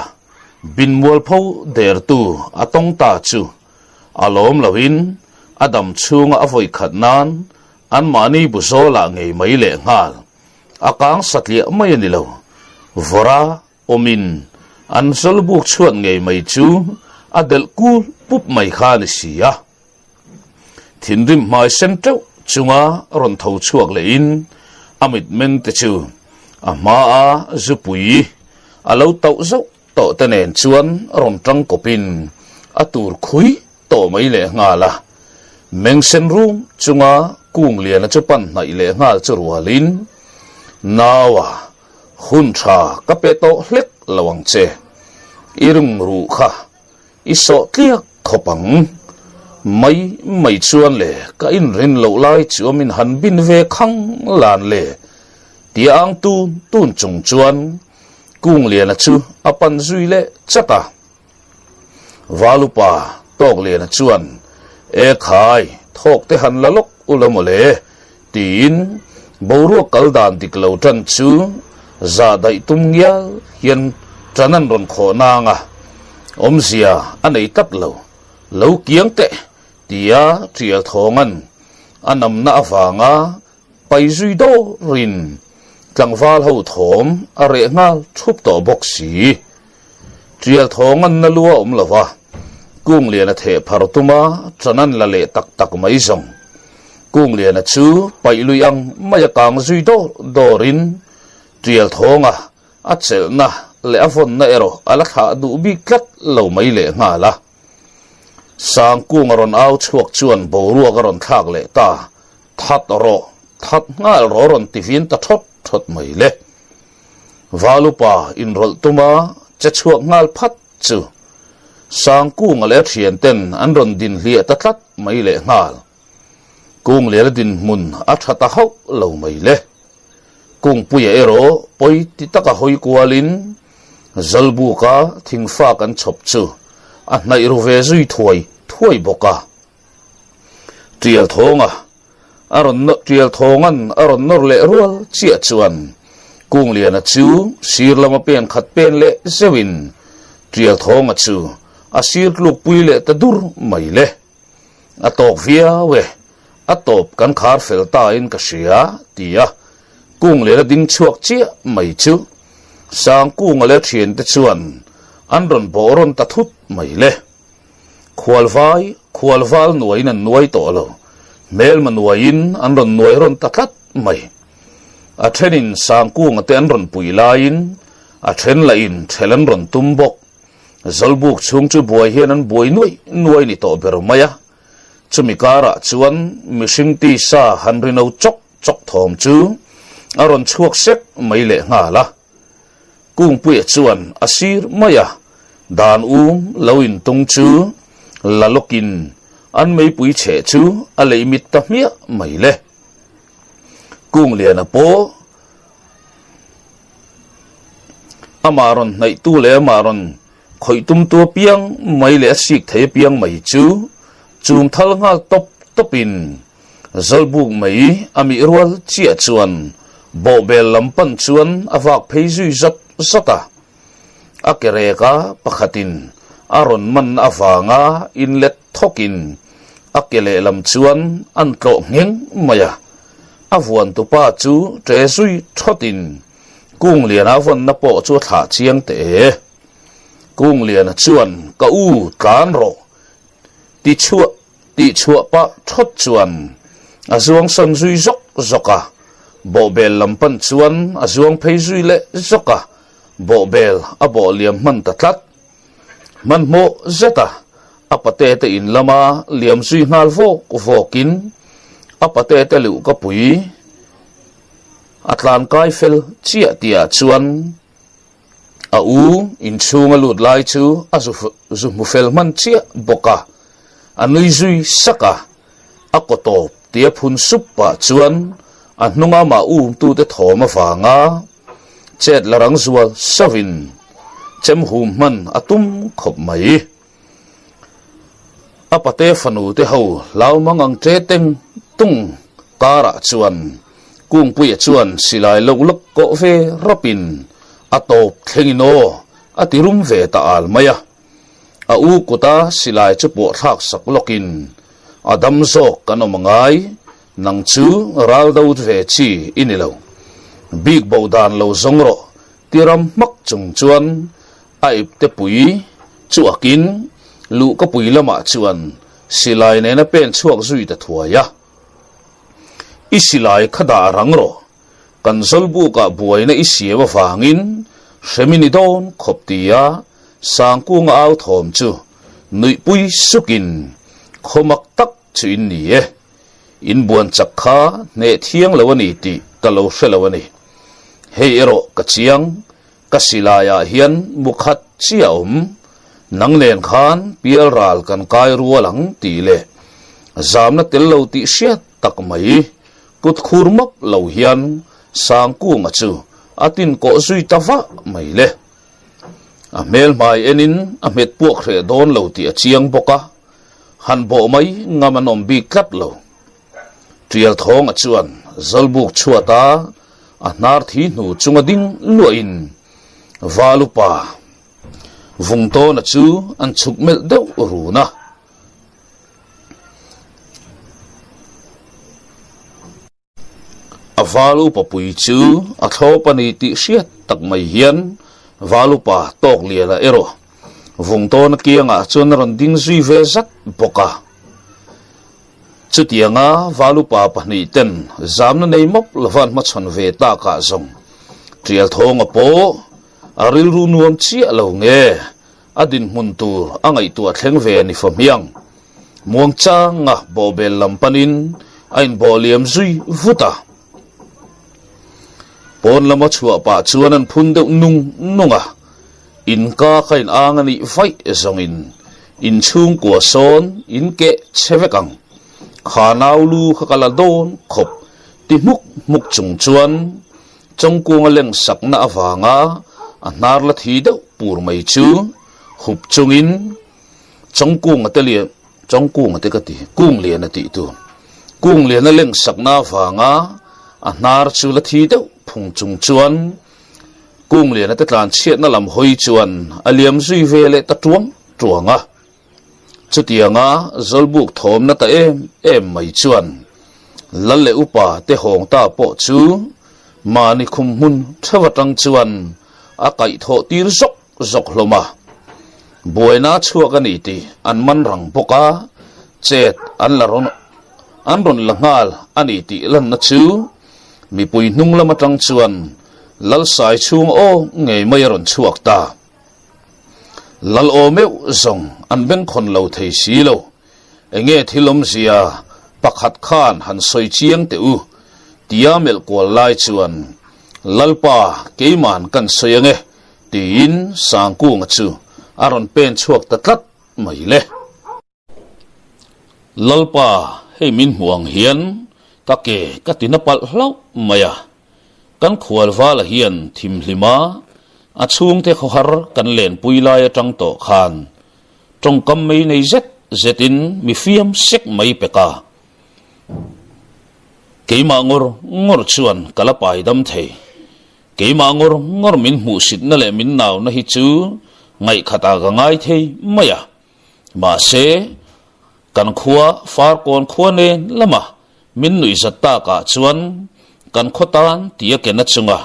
bin mualpho dertu a tawng ta chu a lawm loin a dam chhunga a vawi khat nan anmahni bu zawlah ngei mai leh nghal a kang satliah mai a ni lo. Vawra awmin an zawlbuk chhuat ngei mai chu a delh kul pup mai kha a ni si a. Thinrim hmai sen teuh chunga rawn tho chhuak lehin a mitmeng te chu a hmaa zupui a lo tauh zauh tawh te nen chuan rawn tang kawpin a tur khui tawh mai leh nghal a. Meng sen rum chunga kung liana chu pan hnaih leh nghal chu rualin, Naua, hun tha ka pe tawh hlek lo ang che. I ring ruh kha I sawh tliak khawp ang. Mai mai chuan le ka inrin loh lai chu min han bin ve khang lan le tia ang tun tun chung chuan Kungliana chu a pan zui leh chat a. Valupa Tawkliana chuan E khai, thawk te han la lawk ula maw le tiin boruak kal dan dik lo tan chu zah daih tum ngial hian tan an rawn khawh nang a, awmzia a nei tlat lo, lo kiang teh tia Tial Thawnga'n a namna avanga pai zui dawrin tlangval ho thawm a reh nghal thup tawh bawk si. Tial Thawnga'n na lu a awm lo va, Kungliana theh phar tuma tan an la leh tak tak mai zawng. Kungliana chu paih lui ang mai a kang zui dawr dawrin Tial Thawnga a chelhna leh a vawnna erawh a la thlah duh bik tlat lo mai lehnghal a. Sangkung a rawn au chhuak chuan boruak a rawn thlak leh ta, That rawh, that nghal rawh a rawn ti vin ta thawt thawt mai le. Valupa inrawlh tuma che chhuak nghal phat chu Sangkunga leh a thianten an rawn din hliah ta tlat mai lehnghal. Kungliana dinhmun a tha ta hauh lo mai le. Kungpuia erawh pawi ti taka hawi kualin Zawlbuka thingfak an chhawp chu a hnaih ru ve zui thuai thuai bawk a. Tial thawnga a rawn tial thawnga'n a rawn nawr leh rual chiah chuan Kungliana chu sir lama pen khat pen leh zeuhin Tial thawnga chu a sir tlukpui leh ta dur mai le. A tawk viau e, a tawp kan khar fel ta in ka hria, ti a Kungliana ding chhuak chiah mai chu Sangkunga leh thiante chuan an rawn bawh rawn ta thut mai le. Khualvai, khualval nuaiin an nuai tawh lo, hmelma nuaiin an rawn nuai rawn ta tlat mai. A thenin Sangkunga te an rawn pui laiin a then lahin ṭhelh an rawn tum bawk. Zawlbuk chhung chu buai hian an buai nuai nuai ni tawh ber mai a. Chumi karah chuan mihring tisa han rino chawk chawk thawm chu a rawn chhuak sek mai lehnghal a. Kungpuia chuan a sir mai a, dan um lo intung chu la lawkin an meipui chheh chu a lei mit ta hmiah mai le. Kungliana pawh amah rawn hnaihtu leh amah rawn khawih tumtu apiang mai leh a sik thei apiang mai chu chum thal nghal tawp tawpin Zawlbuk mai a mih rual chiah chuan bawhbel lam pan chuan a vak phei zui zat zat a. A ke rek a pakhatin a rawn man avanga inlet thawkin a ke lehlam chuan an tlawh ngheng mai a. A vuantupa chu ṭe zui thawtin Kungliana vawnna pawh chu a thlah chiang teh e. Kungliana chuan ka u tlan rawh ti chhuah Tih chhuah pah thawt chuan a zuang sawn zui zawk zawk a, bawhbel lam pan chuan a zuang phei zui leh zawk a, bawhbel a bawh liam hman ta tlat. Hmanhmawh zet a, a pate te in lama liam zui nghal vawk vawkin a pate te luh ka pui a tlan kai fel chiah tihah chuan A u inchhung a lut lai chu a zu hmu fel hman chiah bawk a, a nui zui sak a, a kaw tawp tia phun sup pah chuan a hnunga mah umtute thawm avanga chet la rang zual sauhin chem hum hman a tum khawp mai. A pate fanu te ho hlau mang ang ṭe teng tung karah chuan Kungpuia chuan silai lo lawk kawh ve rapin a tawp thlengin aw a ti rum ve ta al mai a. A u kuta silai chu pawh thlak sak lawkin a dam zawk kan awm angai, nang chu ral do ve chi i ni lo. Bik bo dan lo zawng rawh ti ram hmak chung chuan A ipte pui chu akin luhka pui lamah chuan silai nena pen chhuak zui ta thuai a. I silai kha dah rang rawh, kan Zawlbukah buaina i siam avangin hrem i ni dawn khawp tia Sangkunga au thawm chu nuihpui sukin khawmak tak chu in ni e. In buan chak kha hneh thiang lo a ni tih ka lo hre lo a ni. Hei erawh ka chiang Ka silaiah hian mu khat chiah a awm, nang nen khan pial ral kan kai rual ang tih leh zamna tel lo tih hriat tak mai kut khur mawp lo hian Sangkunga chu a tin kawh zui ta vah mai le. A hmel hmai enin a hmet puak hreh dawn lo tih a chiang bawk a, han bawh mai ngam an awm bik tlat lo. Tial thawnga chuan Zawlbuk chhuata a hnar thi hnu chunga ding luahin Valupa Vungtawna chu an chhuk melh deuh run a. A Valupa pui chu a thlawp a ni tih hriat tak mai hian Valupa Tawkliana erawh Vungtawna kiangah chuan a rawn ding zui ve zat bawk a. Chutianga Valupa pahnihten zamna nei mawp lova an hmachhawn ve takah zawng Tialthawnga pawh a rilru nuam chiah lo nge a dinhmun tur a ngaihtuah thleng ve ni fahmiang muangchanga bawhbel lam panin a inbawh liam zui vut a. Pawn lama chhuah pah chuan an phun deuh nung nung a. In ka kha in ang a nih vaih zawngin in chhungkua sawn in keh che vek ang. Kha nau lu kha ka la dawn khawp ti hmuk hmuk chung chuan Chawngkunga leng sakna avanga a hnar la thi deuh pur mai chu hup chungin Chawngkunga te lian Chawngkunga te ka ti Kungliana tih tur Kungliana leng sakna avanga a hnar chu la thi deuh phung chung chuan Kungliana te tlan chhiatna lam hawi chuan a liam zui ve leh ta tuang tuang a. Chutianga Zawlbuk thawmna ta em em mai chuan Lal leh upa te hawng ta pawh chu mahni khum hmun theuh atang chuan a kaihthawh tir zawk zawk hlawm a. Buaina a chhuak a ni tih an man rang bawk a, chet an la rawn an rawn la nghal a ni tih lanna chu mipui hnung lam atang chuan Lalsai chhung aw ngei mai a rawn chhuak ta. Lal aw meuh zawng an bengkhawn lo thei si lo. Enge thil awmzia pakhat khan han sawi chiang teh u tia melh kual lai chuan Lalpa keiman kan sawi ange tiin Sangkunga chu a rawn pen chhuak ta tlat mai le. Lalpa hei min hmuh ang hian ka ke ka tina palh hlauh mai a, kan khualvala hian thimhlima a chhungte khawhar kan lenpui lai atang tawh khan Tawngkam mei nei zet zetin mi fiam sek mai pek a. Keimah ngawr ngawr chuan ka la pai dam thei. Keimah ngawr ngawr min hmuhsitna leh min nauna hi chu ngaihkhatah ka ngai thei mai a. Mahse, kan khua Farkawn khua nen lama min nuihzat takah chuan kan khaw tan tia ken a chunga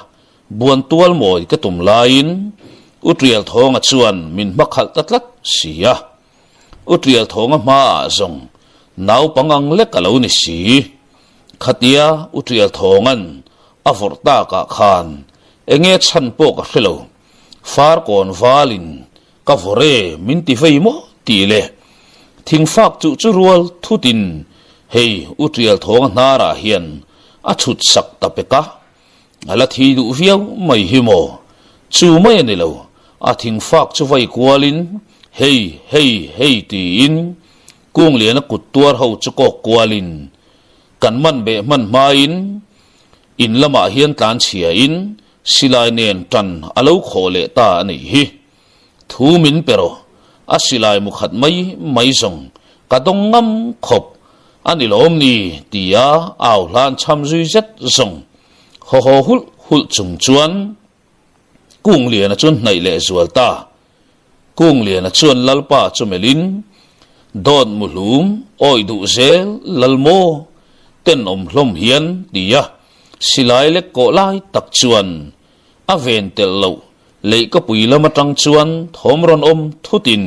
Buan tual mawi ka tum laiin U Tialthawnga chuan min hma khalh ta tlat si a. U Tialthawnga hmaah zawng naupang ang lek a lo ni si. Khatia U Tialthawnga'n a vawrh takah khan enge chhan pawh ka hre lo. Farkawn valin ka vawrh e min ti vei maw tih leh thingfak chuh chu rual thutin hei U Tialthawnga hnarah hian a chhut sak ta pek a. A la thi duh viau mai hi maw? Chu mai a ni lo, a thingfak chu vai kualin hei, hei, hei tiin Kungliana kut tuar ho chu kawk kualin kan man beh hman hmain in lamah hian tlan chhiain silai nen tan a lo khawh leh ta a nih hi. Thu min pe rawh, a silai mu khat mai mai zawng ka dawng ngam khawp a ni lawm ni tia au hlan cham zui zet zawng haw haw hulh hulh chung chuan Kungliana chuan hnaih leh zual ta. Kungliana chuan Lalpa chu melhin dawt mu hlum awih duh zel lal maw tenawm hlawm hian tia silai lek kawh lai tak chuan A ven telh loh leihkapui lam atang chuan thawm rawn awm thutin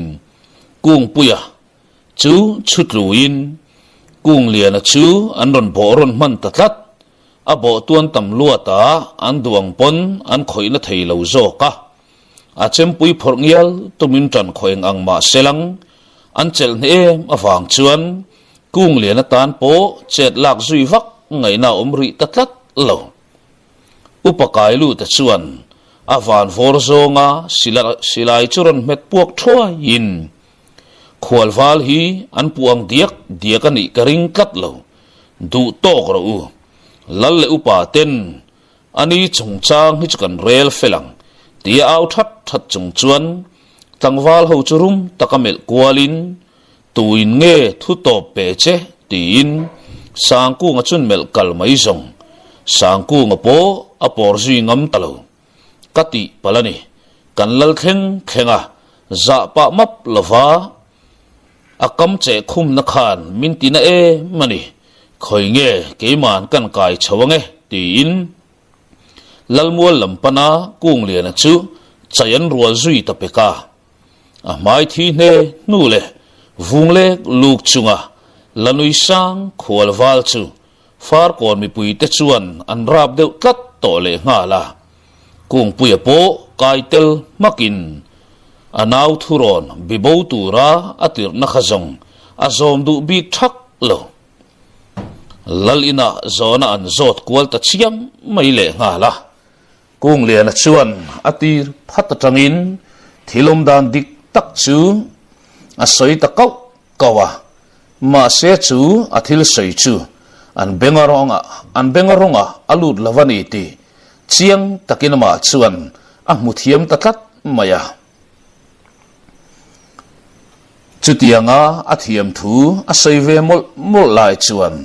Kungpuia chu chhu tluin Kungliana chu an rawn bawh rawn hman ta tlat. A bawh tuan tam luata an duh ang pawn an khawihna thei lo zawk a. A chempui phawrh ngial tumin tan khaweng ang mah selang an chelh hne em avang chuan Kungliana tan pawh chet lak zui vak ngaihna a awm rih ta tlat lo. Upa Kailuta chuan a van vawr zawnga silai chu rawn hmet puak thuaiin, Khualval hi an puh ang diak diak a nih ka ring tlat lo, duh tawk rawh u. Lal leh upa ten a ni chungchang hi chu kan rel fel ang, tia au that that chung chuan tlangval ho chu rum taka melh kualin, Tuin nge thu tawp pe che? tiin Sangkunga chun melh kal mai zawng. Sangkunga pawh a pawr zui ngam ta lo. Ka tih palh a ni. Kan lal thleng thleng a, zah pah map lova a kam cheh khumna khan min ti na em a ni. Khawi nge keiman kan kai chho ange? tiin Lalmual lam pana Kungliana chu chai an rual zui ta pek a. A hmai thi hne hnu leh vung lek luk chunga la nui sang khual val chu Farkawn mipuite chuan an rap deuh tlat tawh leh nghal a. Kungpuia pawh kai tel hmakin a nau thurawn bibo tura a tirhna kha zawng a zawm duh bik thak lo. Lal inah zawhna an zawt kual ta chiam mai leh nghal a. Kungliana chuan a tir phat atangin thil awm dan dik tak chu a sawi ta kauh kauh a, mahse chu a thil sawi chu an benga rawngah an benga rawngah a lut lo a ni tih chiang takin amah chuan a hmu thiam ta tlat mai a. Chutianga a thiam thu a sawi ve mawlh mawlh lai chuan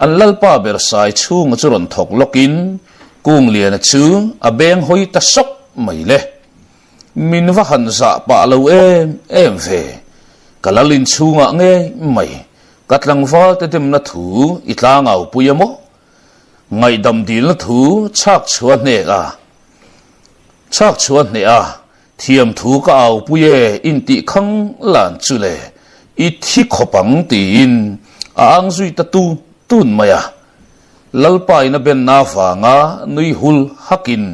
an lalpa ber sai chhunga chu rawn thawk lawkin Kungliana chu a beng hawi ta sawk mai le. Min va han zah pah lo em em ve, ka lal inchhungah ngei mai ka tlangval te demna thu i tlangau pui a maw? Ngaihdam dilna thu chhak chhuah hnek a, chhak chhuah hneh a. Thiamthu ka aupui e intih khang lan chu le, i thi khawp ang tiin a ang zui ta tun tun mai a. Lalpa in a benna avanga nui hul hakin,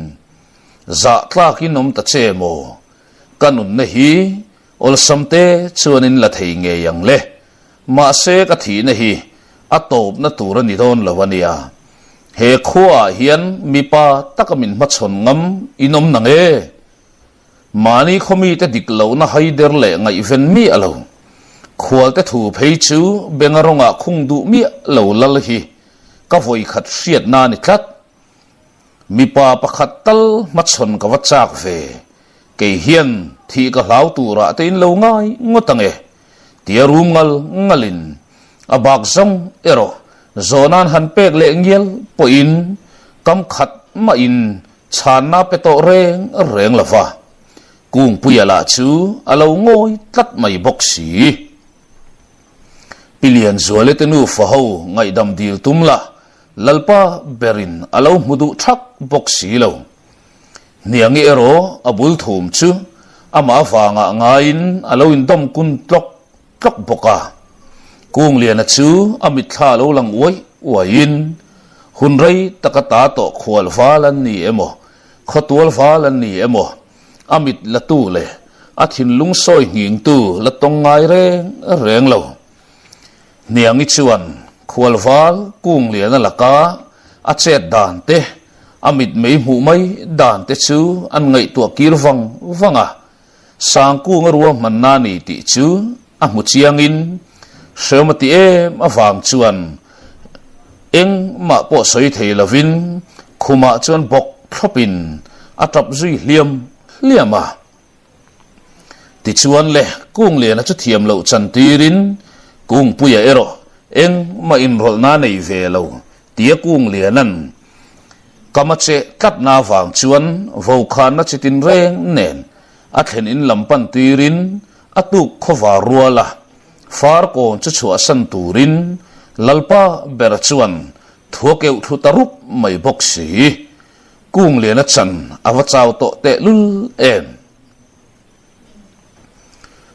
Zah tlakin awm ta che maw? Ka nunna hi awlsam te chuan in la thei ngei ang le. Mahse ka thihna hi a tawpna tur a ni dawn lo a nia. He khuaah hian mipa taka min hmachhawn ngam in awm nang e. Mahni khawmite dik lohna haider leh ngaihven miah lo. Khualte thu phei chu benga rawngah khung duh miah lo lal hi ka vawikhat hriatna a ni tlat. Mipa pakhat tal hmachhawn ka va chak ve, kei hian thih ka hlau turah te in lo ngai ngawt ang e, tia rum ngal ngalin a bak zawng erawh zawhnan han pek leh ngial pawhin kam khat mahin chhanna pe tawh reng reng lo va, Kungpuia lah chu a lo ngawi tlat mai bawk si. Pi Lianzuale te nufa ho ngaihdam dil tum la, Lalpa berin a lo hmu duh thak bawk si lo. Hniangi erawh a bul thum chu amah avangah ngaiin a lo indawm kun tlawk tlawk bawk a. Kungliana chu a mitthla lo lang uai uaiin, hun rei taka ta tawh khual val an ni emaw, khawtual val an ni emaw, a mit latu leh a thinlung sawi nghingtu la tawng ngai reng reng lo. Hniangi chuan khualval kung liana laka a chet dan te, a mitmei hmuh mai dan te chu an ngaihtuah kir vang vang a, Sangkunga ruahmanna a ni tih chu a hmu chiangin hrehawm a ti em avang chuan engmah pawh sawi thei lovin khumah chuan bawk thlawpin a tap zui hliam hliam a. Tichuan le, Kungliana chu thiam loh chan tirin Kungpuia erawh engmah inrawlhna a nei ve lo tia Kungliana'n kam a cheh tlatna avang chuan vokhanna chi tinreng nen a thlen in lam pan tirin a tuk khawvar rual a, Farkawn chu chhuahsan turin Lalpa ber chuan thua keuh thlu ta rup mai bawk si. Kungliana chan a va chau tawh tehlul em?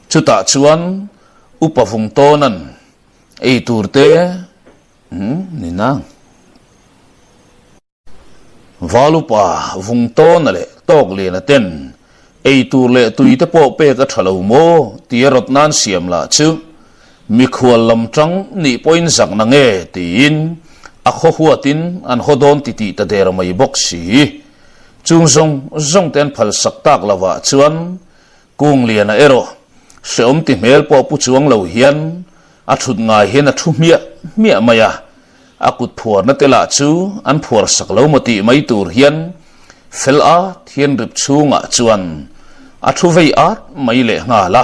Chutah chuan Upa Vungtawna'n ei tur te ni nang. Val Upa Vungtawna leh Tawkliana ten ei tur leh tui te pawh pek a tha lo maw tia rawt nan siam lah chu mikhual lam tang nih pawhin zak na nge tiin a khaw huatin an haw dawn titih ta der mai bawk si. Chung zawng zawng te an phal sak tak lo ah chuan Kungliana erawh hrehawm ti hmel pawh pu chuang lo hian a thut ngai hian a thu hmiah hmiah mai a, a kut phuarna te lah chu an phuar sak lo maw tih mai tur hian fel at hian rip chhungah chuan a thu vei at mai leh nghal a,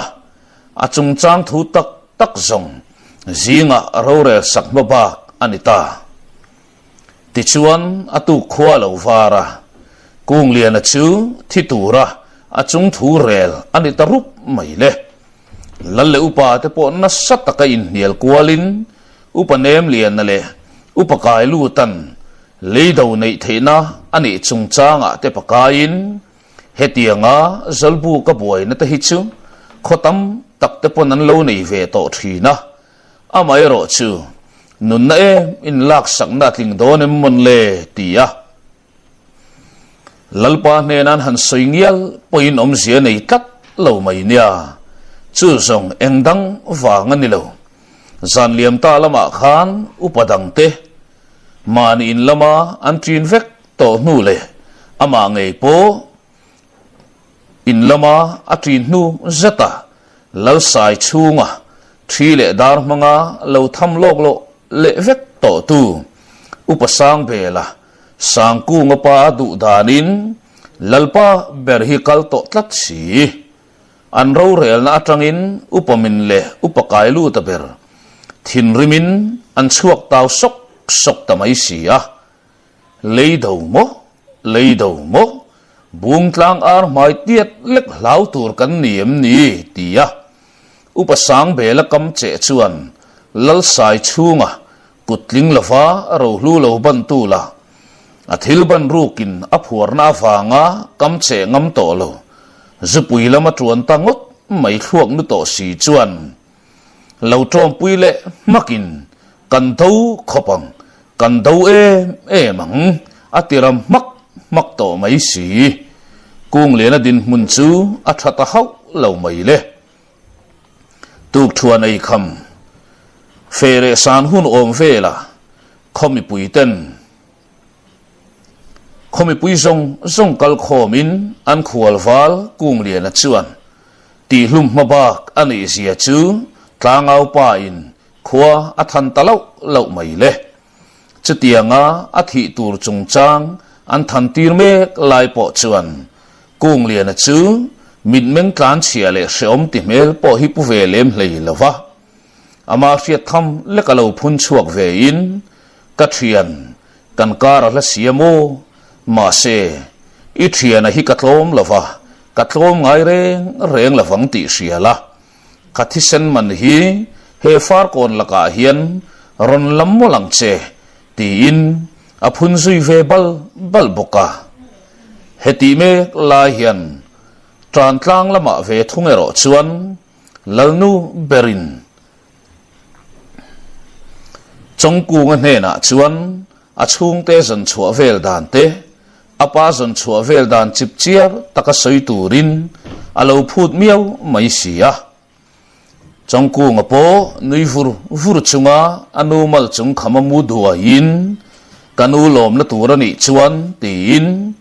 a chungchang thu tak tak zawng zingah rorel sak hma bak a ni ta. Tichuan a tuk khua a lo var a, Kungliana chu thi tura a chung thu rel a ni ta rup mai le. Lal leh upa te pawh nasa taka inhnial kualin Upa Nemliana leh Upa Kailutan leido neih theihna a nih chungchangah te pakaiin hetianga Zawlbuka buaina te hi chu khaw tam tak te pawn an lo nei ve tawh thin a, Amaherawh chu nunna em in laksakna a tling dawn em mawn le? ti a. Lalpa hnena an han sawi ngial pawhin awmzia nei tlat lo mai nia. Chu zawng eng dang vang a ni lo. Zan liam ta lamah khan upa dangte mahni in lama an ṭin vek tawh hnu leh amah ngei pawh In lama a ṭin hnu zeta Lalsai chhunga ṭhi leh dar hmanga lo tham lawk loh leh vek tawhtu Upa Sangbela Sangkunga pa a duh danin Lalpa ber hi kal tawh tlat si. An rorelna atangin Upa Min leh Upa Kailuta ber thinrimin an chhuak tau sawk sawk ta mai si a. Lei do maw? Lei do maw? Bungtlang ar hmai tiat lek hlau tur kan ni em ni? ti a. Upa Sangbela kam cheh chuan Lalsai chhunga kut tling lova rohlu lo bantu la a thil ban rukin a phuarna avanga kam cheh ngam tawh lo. Zupui lama tuan ta ngawt mai thluak nu tawh si chuan lo tawmpui leh hmakin kan do khawp ang, kan do em em ang a ti ram hmak hmak tawh mai si. Kungliana dinhmun chu a tha ta hauh lo mai le. Tukthuan ei kham fe leh san hun awm velah khaw mipui ten Khaw mipui zawng zawng kal khawmin an khual val Kungliana chuan tihlum hma bak a nih zia chu tlangau pa in khua a than ta loh loh mai le. Chutianga a thih tur chungchang an than tir mek lai pawh chuan Kungliana chu mitmeng tlanchhia leh hreawm ti hmel pawh hi pu ve lem hlei lo va. Amah hriat tham lek a lo phun chhuak ve in, Ka thian, kan kar a hla sia maw? Mahse, i thiana hi ka tlawm lo va, ka tlawm ngai reng reng lo vang tih hria la. Ka thisen man hi he farkawn lakah hian rawn lam mawlh ang che, tiin a phun zui ve bal bal bawk a. Hetih mek lai hian Tantlang lamah ve thung erawh chuan Lalnu berin Chawngkunga hnenah chuan a chhungte zawn chhuah vel dan te, a pa zawn chhuah vel dan chip chiar taka sawi turin a lo phut miau mai si a. Chawngkunga pawh nui vur vur chunga a nu mal chung khama mu duaiin, Ka nu lawmna tur a nih chuan tiin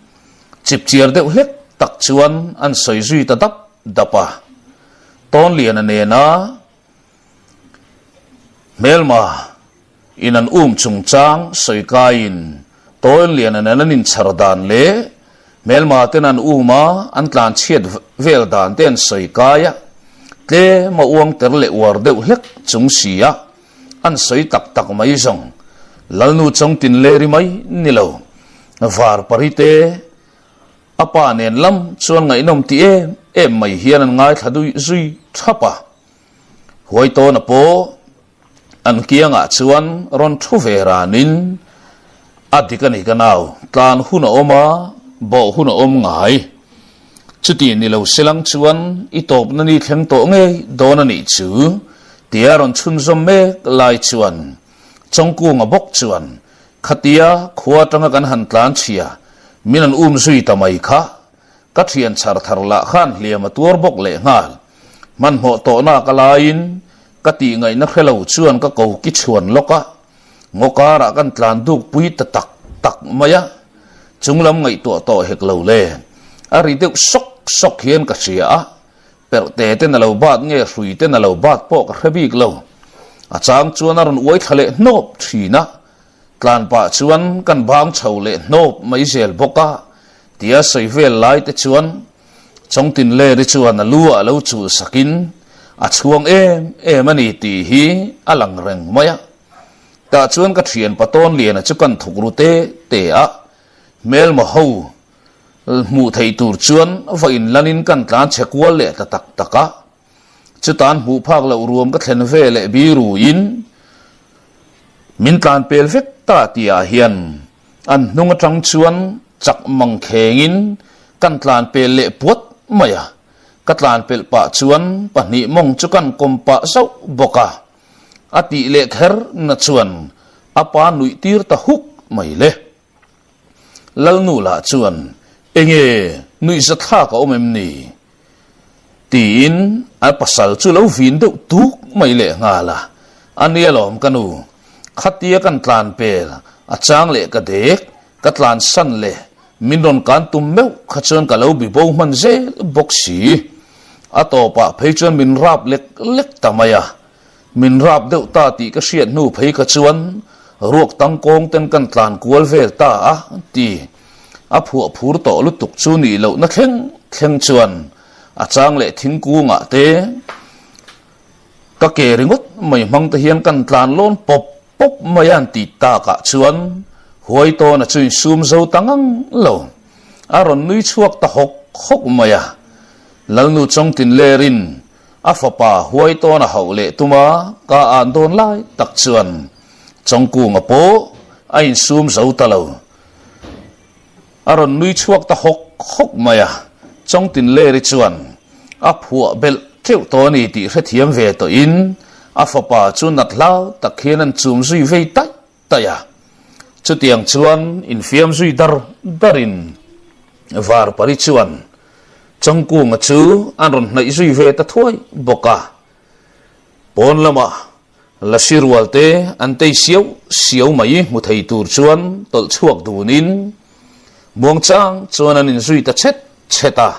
chip chiar deuh hlek tak chuan an sawi zui ta dap dap a. Tawnliana nena hmelma in an um chungchang sawi kaiin Tawnliana nen an inchhar dan leh hmelma ten an um a, an tlanchhiat vel dan te an sawi kai a, tlem a uang ter leh uar deuh hlek chung si a, an sawi tak tak mai zawng Lalnu Chawngtinleri mai ni lo, Varparite, A pa nen lam chuan ngaihnawm ti em em mai hian an ngaithla dui zui thap a. Huaitawna pawh an kiangah chuan rawn thu ve ranin, A dik a ni ka nau, tlan hun a awm a, bawh hun a awm ngai. Chuti ni lo silang chuan i tawpna ni thleng tawh ngei dawn a nih chu, tia rawn chhunzawm mek lai chuan Chawngkunga bawk chuan Khatia khua atanga kan han tlan chhia, min an um zui ta mai kha. Ka thian chhar thar lah khan hliam a tuar bawk leh nghal. Hmanhmawh tawhna ka laiin ka tih ngaihna hre lo chuan ka ko ki chhuan lawk a, ngaw karah kan tlan duk pui ta tak tak mai a. Chunglam ngaihtuah tawh hek lo le. A ri deuh sawk sawk hian ka hria a, Perhte ten a lo bat nge hrui ten a lo bat pawh ka hre bik lo. A chang chuan a rawn uai thla leh hnawp thin a, tlan pah chuan kan bang chho leh hnawp mai zel bawk a, tia sawi vel lai te chuan Chawngtinleri chuan a lu ah lo chul sakin a chhuang em em a ni tih hi a lang reng mai a. Tah chuan ka thian Patawnliana chu kan thuk ru te te a, hmelma ho Hmuh theih tur chuan va inlanin kan tlan chhe kual leh ta tak tak a. Chutan hmuh phak loh ruam ka thlen ve leh biruin min tlan pel vek ta tihah hian an hnung atang chuan chak mang khengin kan tlan pel leh puat mai a. Ka tlan pelh pah chuan pahnih mawng chu kan kawm pah zauh bawk a. A tih leh kher na chuan a pa nuih tir ta huk mai le. Lalnu lah chuan, Enge nuihza thlak a awm em ni? tiin a pasal chu lo vin deuh tuk mai leh nghal a. A nia lawm ka nu, khatia kan tlan pel, a chang leh ka dek, ka tlan san leh min rawn kan tum meuh kha chuan ka lo bi bo hman zel bawk si. A tawpah phei chuan min rap lek lek ta mai a. Min rap deuh ta tih ka hriat hnu phei kha chuan ruak tangkawng ten kan tlan kual vel ta a ti. A phuah phur tawh lutuk chu nih lohna thleng thleng chuan a chang leh thingkungah te ka ke ringawt mai hmang te hian kan tlan lawn pawp pawp mai a an tih takah chuan huai tawna chu insum zo ta ngang lo. A rawn nui chhuak ta hawk hawk mai a. Lalnu Chawngtinlerin A fapa huai tawn a hauh leh tum a, ka an dawn lai tak chuan Chawngkunga pawh a insum zo ta lo. A rawn nui chhuak ta hawk hawk mai a. Chawngtinleri chuan a phuah belh teuh tawh a ni tih hrethiam ve tawhin a fapa chu nat hlau tak hian an chum zui vei taih taih a. Chutiang chuan infiam zui dar darin Varpari chuan Chawngkunga chu an rawn hnaih zui ve ta thuai bawk a. Pawn lamah Lasi rualte an tei siau siau mai hmu thei tur chuan tawlh chhuak dunin muangchang chuan an inzui ta chhet chhet a.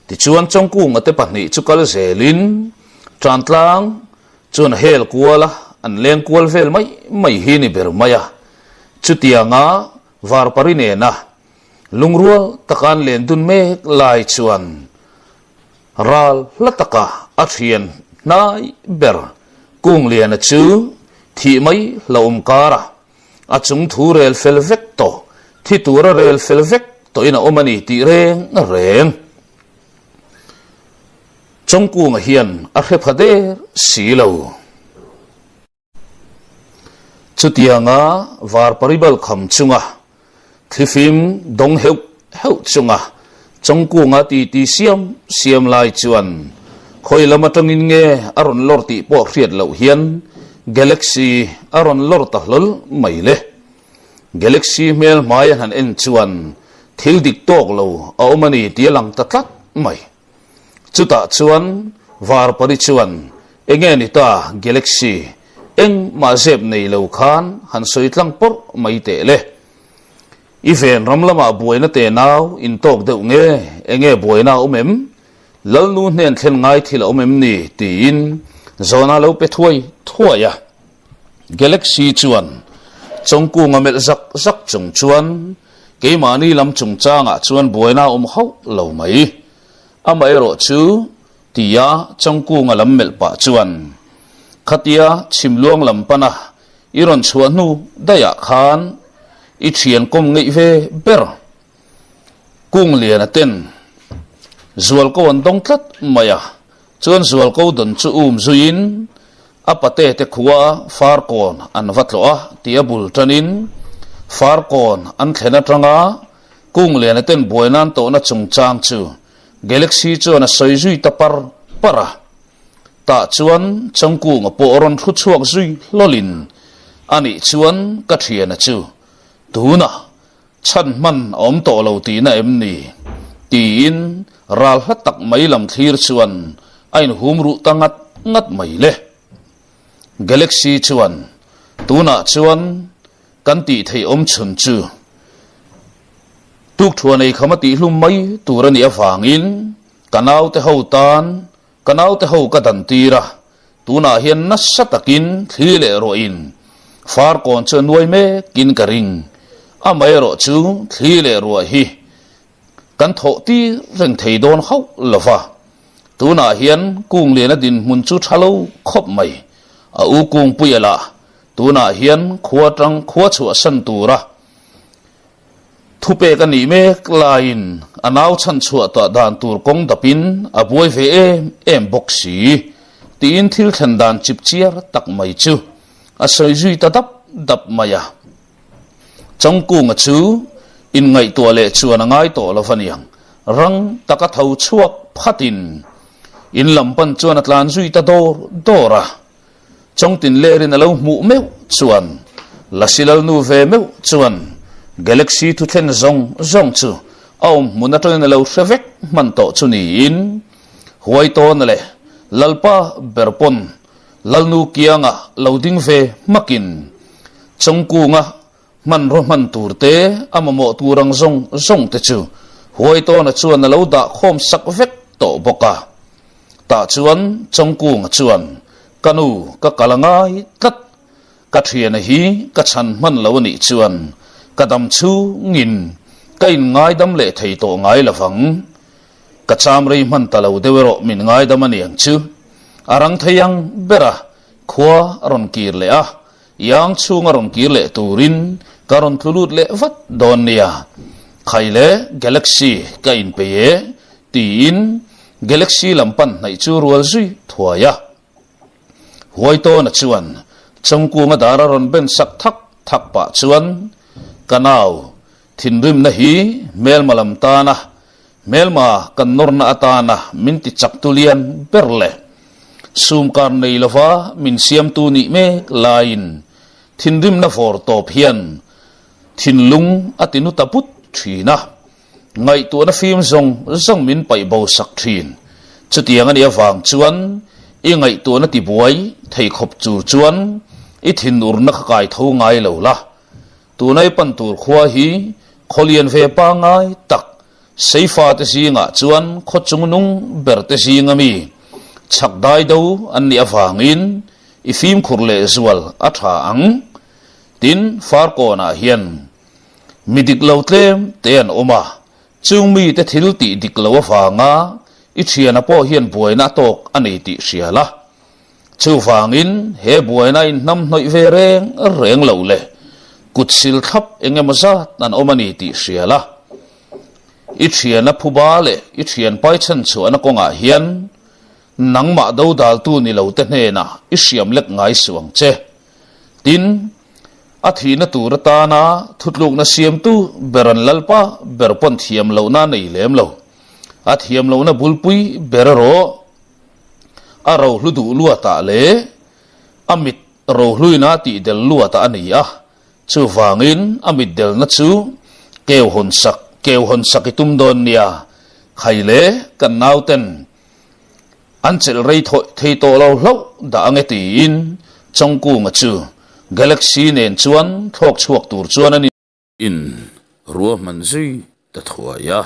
Tichuan Chawngkunga te pahnih chu kal zelin Tantlang chuan a hel kual a, an leng kual vel mai mai hi ni ber mai a. Chutianga Varpari nena lungrual taka an len dun mek lai chuan Ral hla taka a thian hnai ber Kungliana chu thih mai hlauhawm kara a chung thu rel fel vek tawh, thi tura rel fel vek tawhin a awm a ni tih reng reng Chawngkunga hian a hre pha der si lo. Chutianga Varparibal kham chunga thlifim dawng heuh heuh chunga Chawngkunga titi siam siam lai chuan khawi lam atangin nge a rawn lawr tih pawh hriat loh hian Galaxy a rawn lawr ta hlawl mai le. Galaxy hmel hmai a han en chuan thil dik tawk lo a awm a ni tih a lang ta tlat mai. Chutah chuan Varpari chuan, Enge ni ta Galaxy, engmah zep nei lo khan han sawi tlang pawrh mai teh le. I ven ram lamah buaina te nau in tawk deuh nge, enge buaina a awm em? Lalnu hnen thlen ngai thil a awm em ni? tiin zawhna lo pe thuai thuai a. Galaxy chuan Chawngkunga melh zak zak chung chuan keimahni lam chungchangah chuan buaina a awm hauh lo mai. Amaherawh chu tia Chawngkunga lam melh pah chuan khatia chhimluang lam pana i rawn chhuah hnu daihah khan i thian kawm ngeih ve ber Kungliana ten Zualko an dawng tlat mai a, chuan Zualko dawn chu um zuiin a pate te khua Farkawn an va tlawh a tih a bul tanin Farkawn an thlen atanga Kungliana ten buaina an tawhna chungchang chu Galaxy chuan a sawi zui ta par par a. Tah chuan Chawngkunga pawh rawn thu chhuak zui hlawlin anih chuan ka thiana chu tunah Chhan hman a awm tawh lo tihna em ni? tiin ral hla tak mai lam thlir chuan a inhum ruh ta ngat ngat mai le. Galaxy chuan, Tunah chuan kan tih theih awm chhun chu tukthuan ei kham a tihhlum mai tur a nih avangin ka naute ho tan ka naute ho ka dan tir a, tunah hian nasa takin thli leh ruahin farkawn chu a nuai mekin ka ring. Amaherawh chu thli leh ruah hi kan thawh tir reng thei dawn hauh lo va, tunah hian Kungliana dinhmun chu tha lo khawp mai. A u Kungpuia lah tunah hian khua tang khua chhuahsan tura Thupek a nih mek laiin a nau chhan chhuah tah dan tur kawng dapin a buai ve em em bawk si tiin thil thlen dan chip chiar tak mai chu a sawi zui ta dap dap mai a. Chawngkunga chu inngaihtuah leh chuan a ngai tawh lo va niang, rang taka tho chhuak phatin in lam pan chuan a tlan zui ta dawr dawr a. Chawngtin lerin a lo hmuh meuh chuan Lasi Lalnu ve meuh chuan Galaxy thuthlen zawng zawng chu a awm hmun atangin a lo hre vek hman tawh chu niin Huaitawna leh Lalpa ber pawn Lalnu kiangah lo ding ve hmakin Chawngkunga hmanraw hman tur te a mamawh tur ang zawng zawng te chu Huaitawna chuan a lo dah khawm sak vek tawh bawk a. Tah chuan Chawngkunga chuan, Ka nu, ka kal a ngai tlat. Ka thiana hi ka chhan hman lo a nih chuan ka dam chhungin ka inngaidam leh thei tawh ngai lo vang. Ka cham rei hman ta lo deuh erawh min ngaidam a niang chu. A rang thei ang ber a, khua a rawn kir leh a, Iang chhunga rawn kir leh turin ka rawn tlu lut leh vat dawn nia. Khai le Galaxy ka inpei e, tiin Galaxy lam pan hnaih chu rual zui thuai a. Huaitawna chuan Chawngkunga dar a rawn ben sak thak thak pah chuan, Ka nau, thinrimna hi hmelma lam tana. Hmelma kan nawrna atana min ti chaktu lian ber leh sumkar nei lova min siamtu nih mek laiin thinrimna vawr tawp hian thinlung a ti nu ta put thin a, ngaihtuahna fim zawng zawng min paih bo sak thin. Chutiang a nih avang chuan i ngaihtuahna tibuai thei khawp tur chuan i thinurna kha kai tho ngai lo la. Tuna i pan tur khua hi khaw lian ve pangngai tak, Seifa te zingah chuan khaw chungnung ber te zinga mi chhak dai do an nih avangin i fimkhur lehzual a tha ang. Tin, Farkawnah hian mi dik lo tlem te an awm a, chung mite thil tih dik lo avanga i thiana pawh hian buaina a tawk a nei tih hria la. Chuvangin he buaina inhnam hnawih ve reng reng lo leh kut sil thlap eng emaw zat an awm a ni tih hria la. I thiana phuba leh i thian pai chhan chhuahna kawngah hian nangmah dodaltu ni lo te hnenah i hriam lek ngai suh ang che. Tin, a thihna tur atana thutlukna siamtu ber an lalpa ber pawn thiam lohna a nei lem lo. A thiam lohna bulpui ber erawh A rohlu duh luatah leh a mit rohluina tih del luatah a ni a, chuvangin a mit delna chu keu hawn sak keu hawn sak i tum dawn nia, khai leh kan nauten an chelh rei thawih thei tawh lo hlauh dah ange tiin Chawngkunga chu Galaxy nen chuan thlawk chhuak tur chuan an in ruahman zui ta thuai a.